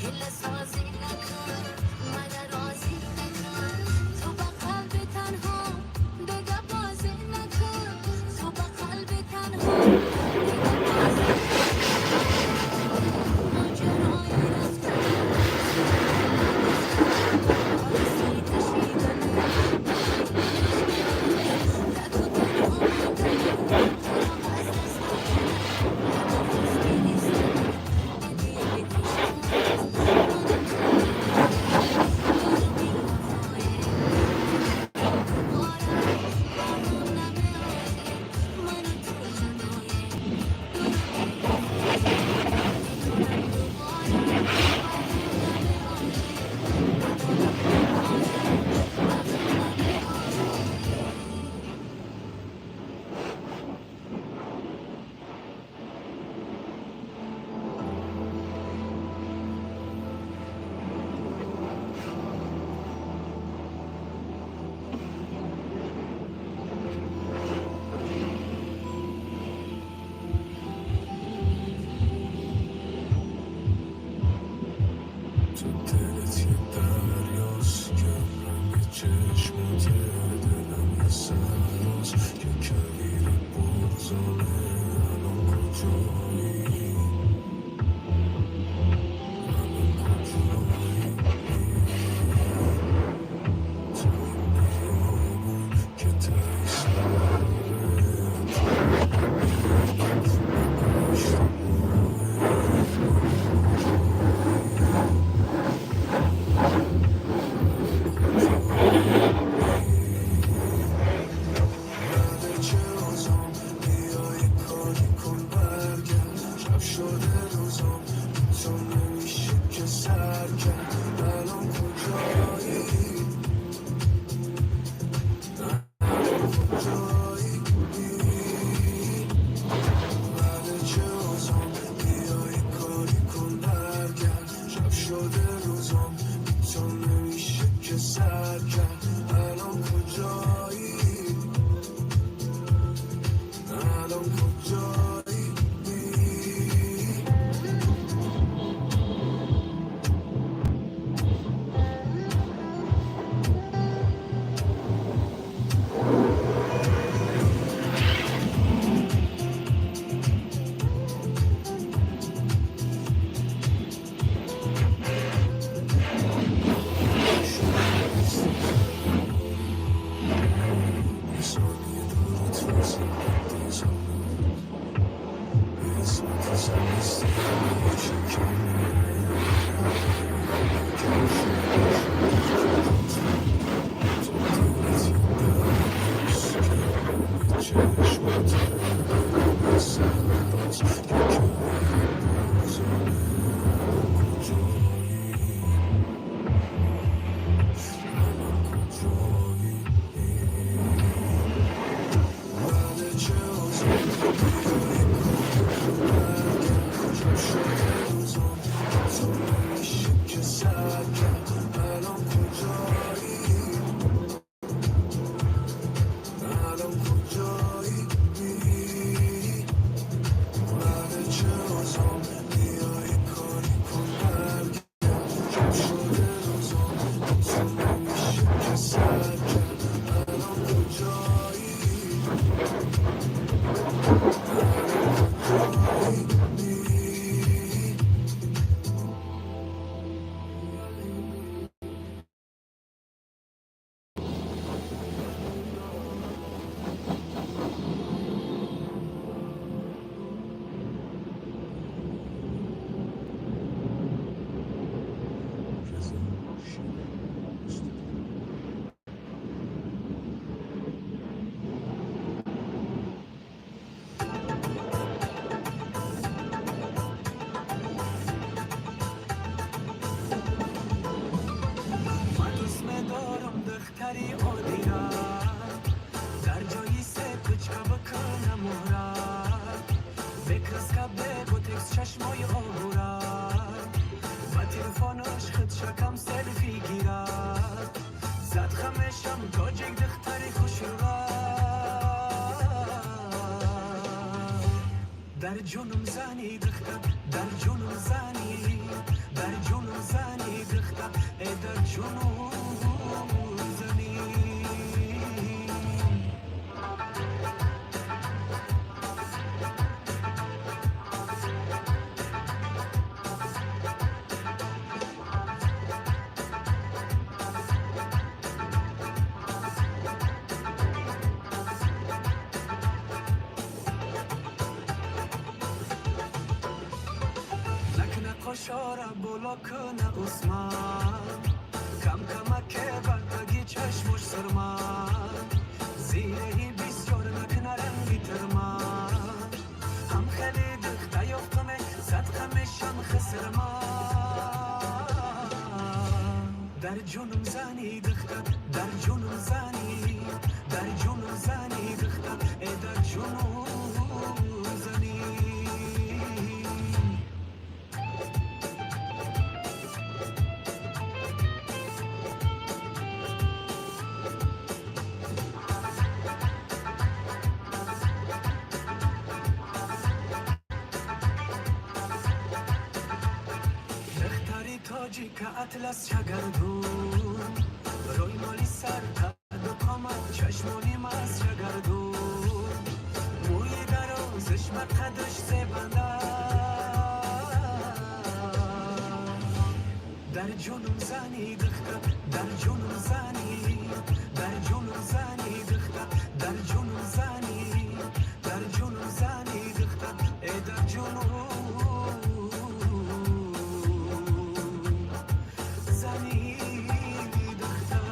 هلا سازی نکن من رازی نکن تو با قلب تنها دگه بازی نکن تو با قلب تنها دگه بازی ماجرای رفتن سر کشیدن تک و تنها ماندن تو را از دست دادن تو دلت یه دریاست کم رنگ چشماته دلم یه صحراست که کویر بغضانه الان کجایی الان کجایی تو این بیابون که تهش نداره تو نمی‌بینم اشتباهه بعد چه روزام بیای کاری کن برگرد شب شده روزام تو نمیشه که سر کرد الان کجایی کجایی بعد چه روزام بیای کاری کن برگرد شب شده روزام تو نمیشه که سر کرد الان کجایی الان کجایی یه ثانیه دورت واسه بازم یه ساعت زمستی شکم کم شد تو دلت یه دریاست که رنگ چشماته Дар ҷонум зани духтар, дар ҷонум зани, дар ҷонум зани духтар, э дар ҷонум зани. Накна қошора боло куна Усман, кам камаке бар таги чашмош сирма, зиреҳи бисёр накна ранги тирма, ҳам хеле духта ёфтаме, садқа мешам хисирма. Дар ҷонум зани духтар, дар ҷонум зани, дар ҷонум зани духтар, э дар ҷонум зани. Духтари тоҷика атлас шагардун, рӯймоли сар қаду қомат, чашмони маст шагардун, мӯи дарозаш ба қадаш зебанда. Дар ҷонум зани духтар, дар ҷонум зани, дар ҷонум зани духтар, дар ҷонум зани, дар ҷонум зани духтар, э дар ҷонум зани духтар.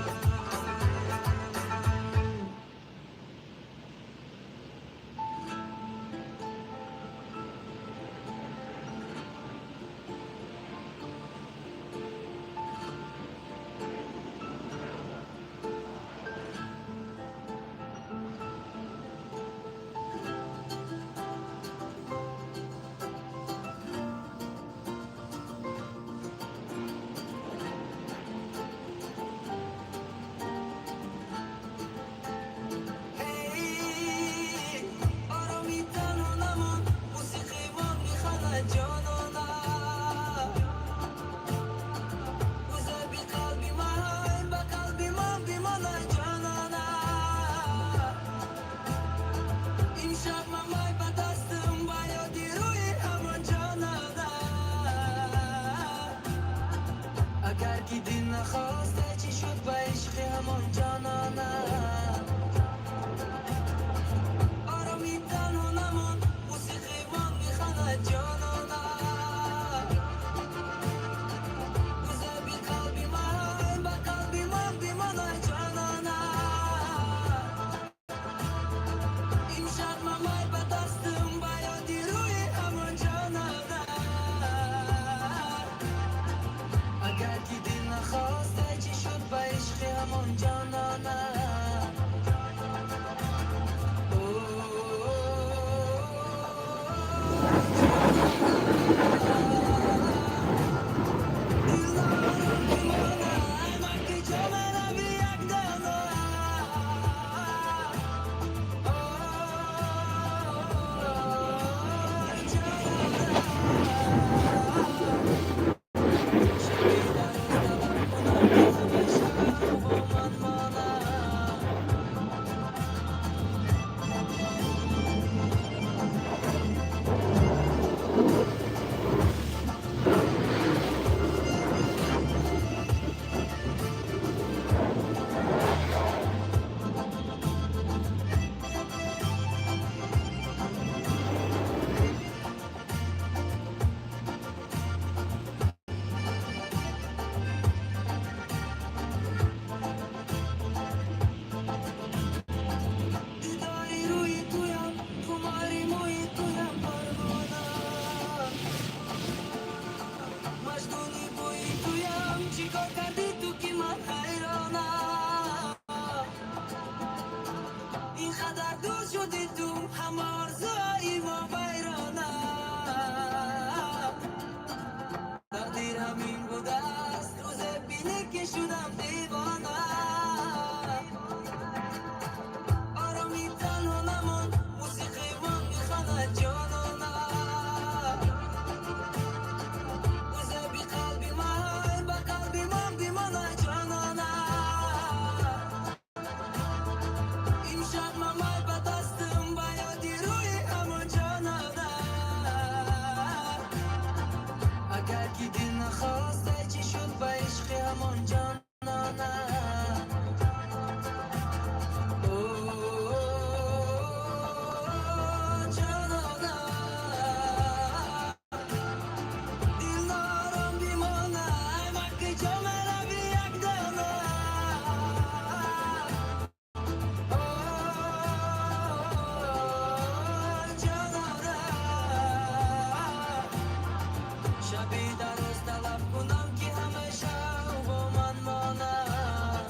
Шаби дароз талаб кунам, ки ҳамеша ӯ бо ман монад.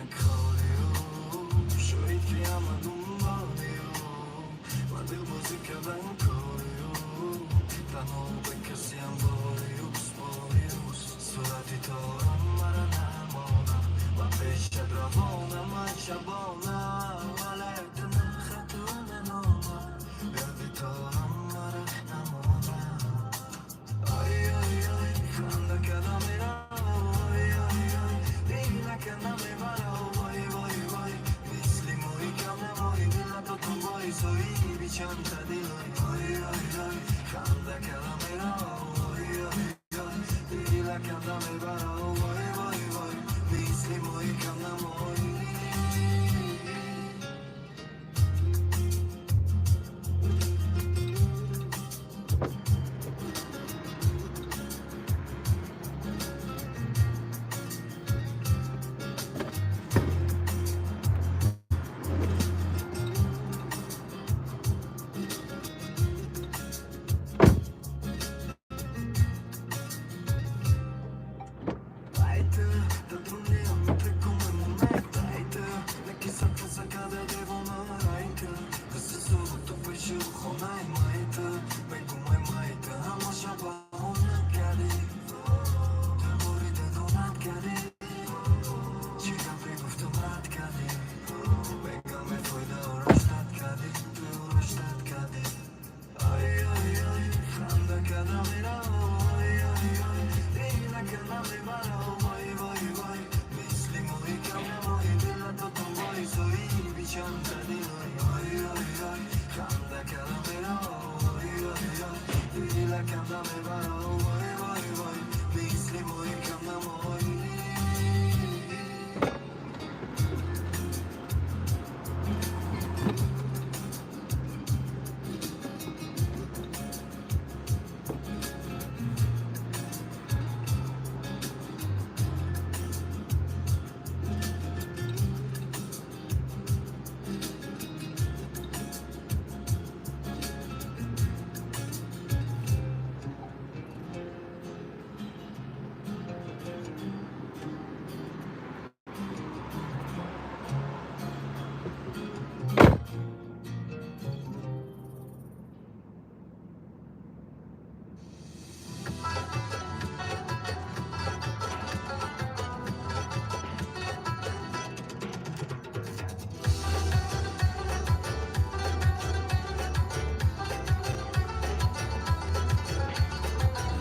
Як холиу шоид, ки ҳама дунболиу ман дилбозӣ кардан корию танҳо ба касеам борию борию сурати торам мара намонам ва пешат равонам ман шабона, вале дилам хату наномам ёди торам мара намонам. Ай, ай, ай, ханда кардам мерам, ой, ой, ой, дил кардам мебарам, вой, вой, вой, мисли мои кам намои дила то бой соҳиби чанда дилой, ой, ой, ой, ханда кардам мерам, ой, ой, ой, дил кардам мебарам, вой, вой, вой, мисли мои кам намои.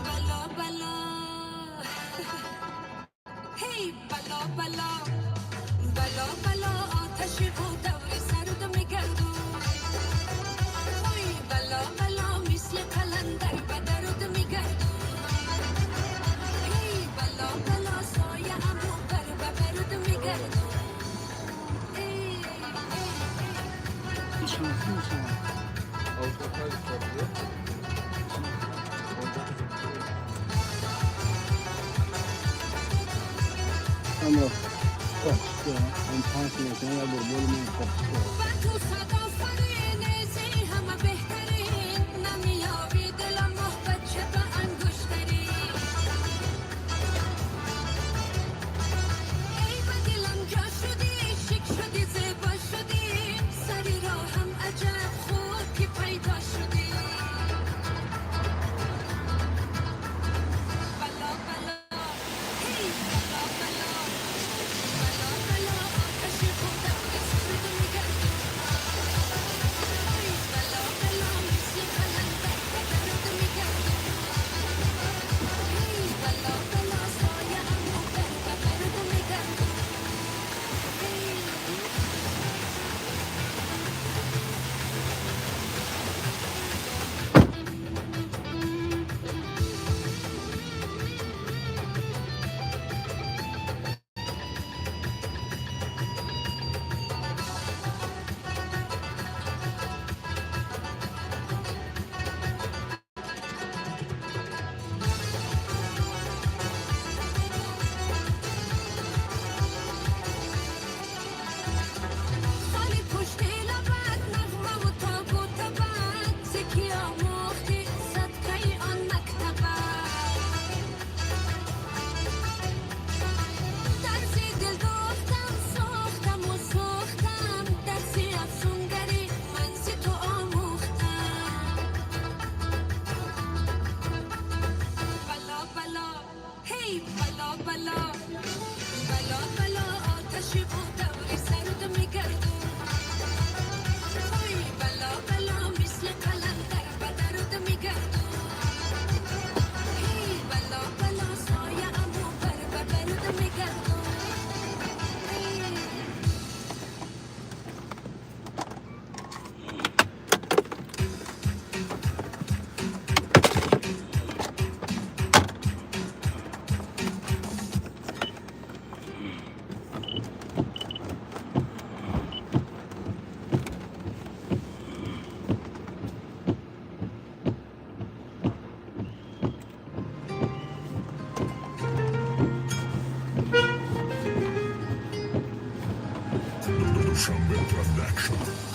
بلا بلا هی بلا بلا بلا بلا آتشی و دور سرد میگردم وای بلا بلا مثل قلندر به درد میگردم هی بلا بلا سایه امو بر به برد میگردم ای ای ای. Ҳамро ҳам панҷ мекунам, як бор боли ман. Ба ту сад офарин, зи ҳама беҳтарин намеёби дилам моҳбача ба ангуштарин. Эй ба дилам ҷо шудӣ, шик шудӣ, зебо шудӣ, сари роҳам аҷаб хуб ки пайдо шудӣ. Бало бало ҳей бало бало бало бало оташи худам сард мегардам.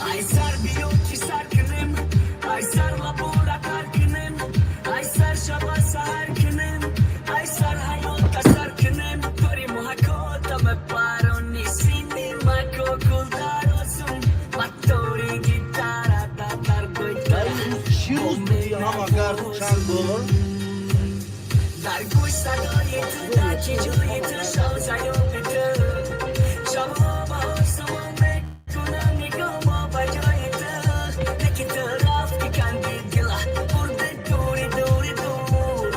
Ай сар биё ки сар кунем, ай сар лабора тар кунем, ай сар шаба саҳар кунем, ай сар ҳаёта сар кунем. Тори муҳакотаме парони сини мако гулдарозум матори гитара дар гӯйтара. Чӣ рӯз буди, ҳама гард чанд бор. Дар гӯш садои ту, дар чӣ ҷои ту шав заёби ту. Шабо ба осмон мекунам нигоҳ ба ҷои ту. Неки ту рафти, канди дила бурди дури дури дур.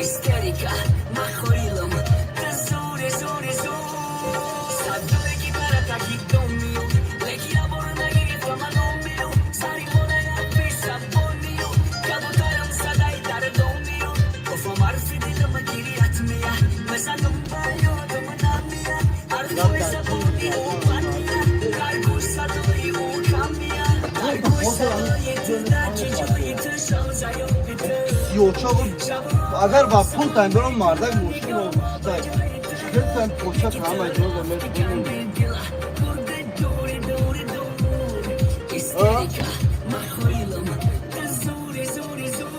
Истерика махоилам ту зури зури зур. Садои гитара таки домию, леки ябор нагирифта маномию. Сари мона як бисабонию, кабутарам садаи дар домию. Офа марфи дилама гирият мия, мезанам ба ёдам намия. Ҳарфои забони ӯ бандия, дар гӯш садои ӯ кам мия. Дар гӯш садои ту, дар чӣ ҷои ту шав заёби ту. Сиёча агар ба пул тайм берам, мардак мошин хел тайм поча ҳама ҷоза мекунем. Бурди дури дури дур. Истерика махоилам ту зури зури зур.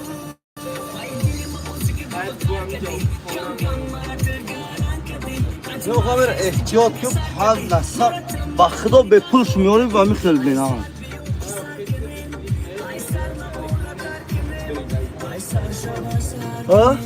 Ай дилима музыка бутар кади, кам кам мара ту гаран кади. Ё хабар, эҳтиёт ки ҳар лаҳза ба худо бепулш меорӣ ва михел бинам. А?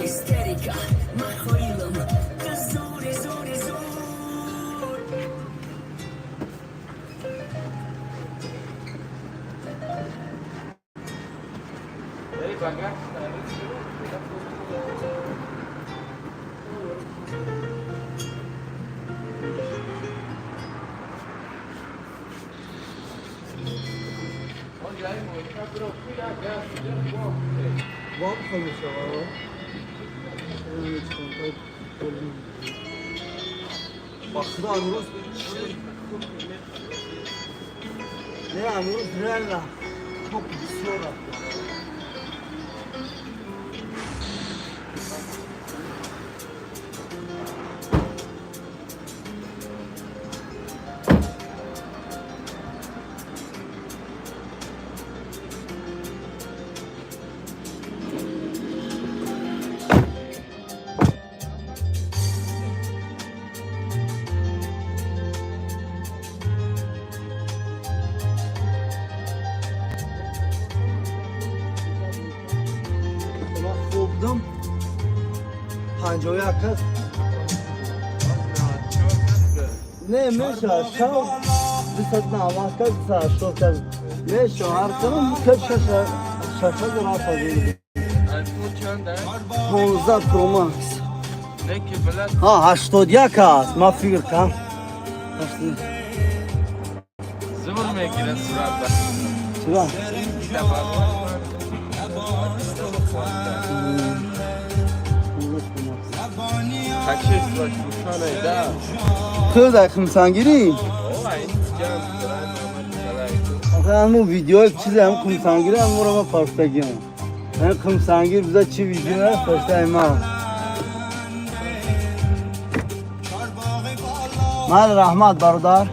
Истерика махоилам ту зури зури зур. Вам хеле. Ба худо, амрӯз не, амрӯз реально топ бисёр рафт. Ман хоб будам, 51 кас не меша, шав 290 кас, 280 кас меша, ҳар кадом кас 6000 7000. 15 Pro Max. Ҳа, 81 аст, ман фикр кам. Зур мегирад сурат. Чиба? Такши сурат рӯшанай да. Хӯда хумсангирӣ? Охе, ҳамун видеои чизе ҳам хумсангирӣ ҳамуро ма паштагиам. Ҳам хумсангир биза чӣ видео паштай ма. Мал раҳмат, бародар.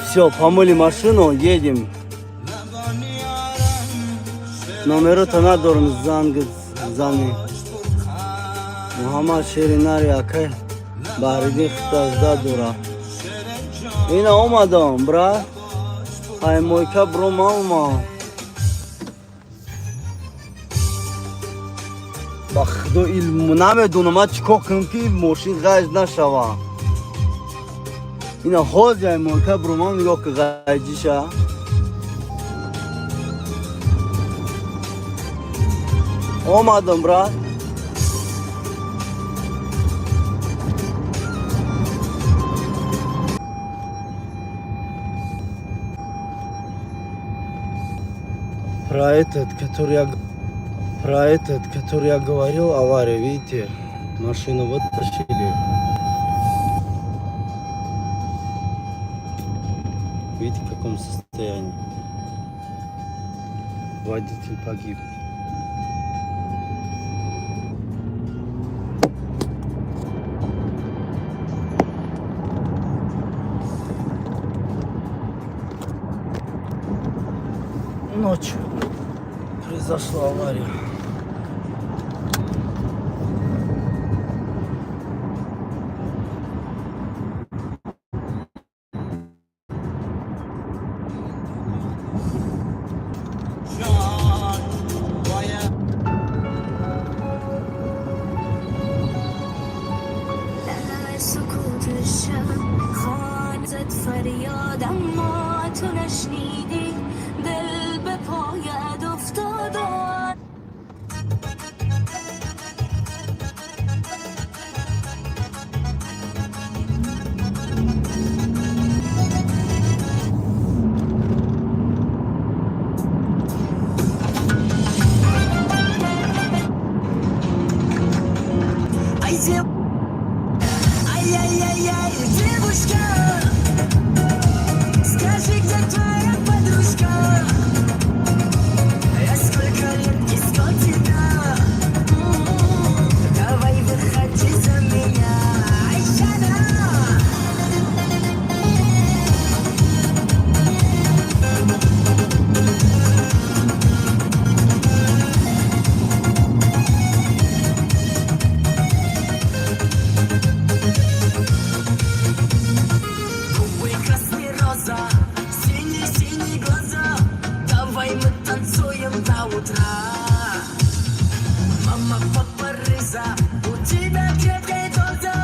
Все, помыли машину, едем. Номерота надорем, занг зани. Муҳаммад Шеринари акай Баҳриддин хитазда дора. Ина омадам, брат. Ай мойка бромама. Ба худо, илм намедонам, ман чӣ кор кунам, ки мошин ғайж нашава. Ина ҳозир ай мойка бромам, нигоҳ ки ғайҷиша. Омадам, брат. Про этот, который я про этот, который я говорил, авария, видите, машину вытащили. Видите, в каком состоянии. Водитель погиб. Ночью произошла авария. در سکوت شب خانه زد فریاد، اما تو نشنیدی. دل به پایت افتاد. Ай, ай-яй-яй-яй, девушка, скажи, где твоя подружка? Я сколько лет искал тебя. Давай выходи за меня. Ай, шана. Губы красные роза, синие-синие глаза. Давай мы танцуем до утра. Мама, папа, Рыза, у тебя крепкая доза.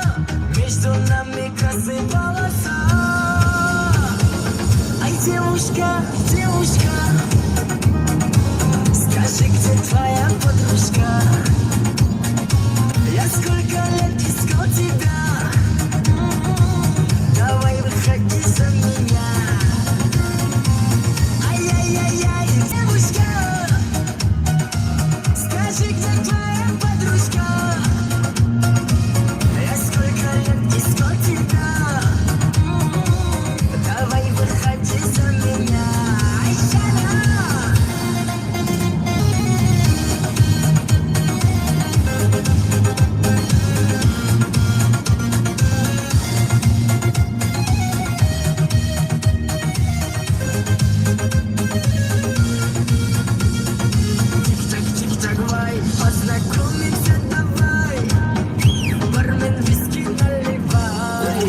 Между нами красный полоса. Ай, девушка, девушка, скажи, где твоя подружка? Я сколько лет искал тебя. Давай выходи за меня. Ай-яй-яй-яй, девушка, скажи, где твоя подружка? Я сколько лет искал тебя. Давай выходи за меня. Ай, шана. Тик-так, тик-так, вай, познакомимся давай. Бармен, виски наливай.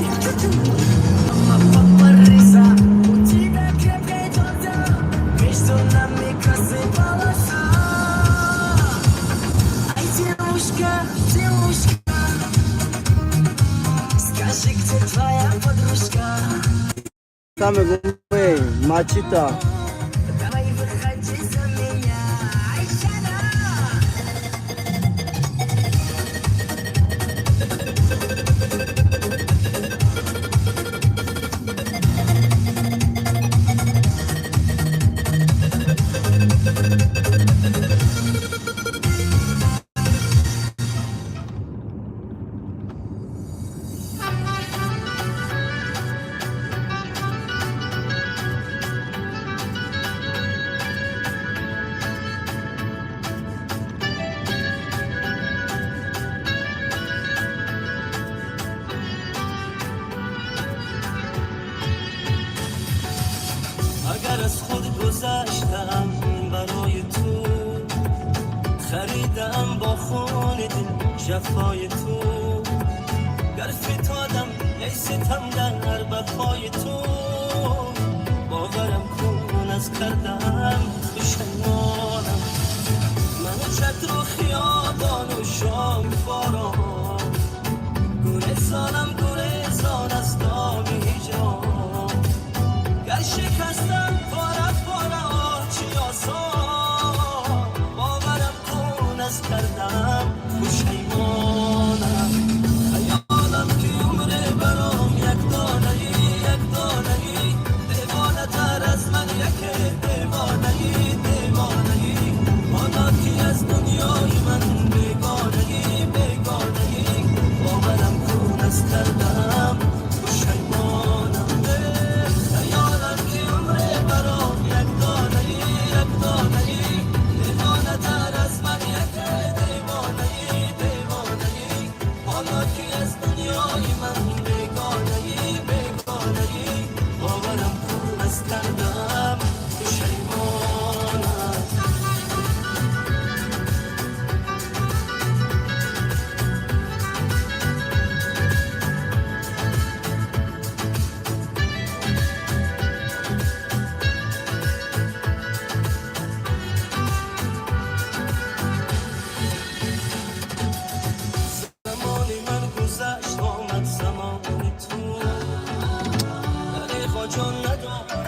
Мама, папа, Рыза, у тебя крепкая доза. Между нами красный полоса. Ай, девушка, девушка, скажи, где твоя подружка? Саме гумей, мачита. Давай выходи за меня. Ай, шана. جفای تو، گر فتادم ای ستمگر به پای تو، باورم کن از کردم پشیمانم. من و چتر و خیابان و شام باران، گریزانم گریزان از دام هجران. گر شکستم پاره پاره آه چی آسان، باورم کن از کردم پشیمانم. خیالم که عمر برام یک دانه یک دانه، دیوانه تر از من یک دیوانه دیوانه. حالا که از دنیای من بیگانه بیگانه، باورم کن از کردم پشیمانم. خیالم که عمر برام یک دانه یک دانه، دیوانه تر از من یک دیوانه دیوانه. حالا که از دنیای من بیگانه بیگانه، باورم کن از کردم پشیمانم. زمانی من گذشت آمد زمان تو، دریغا جان ندارم.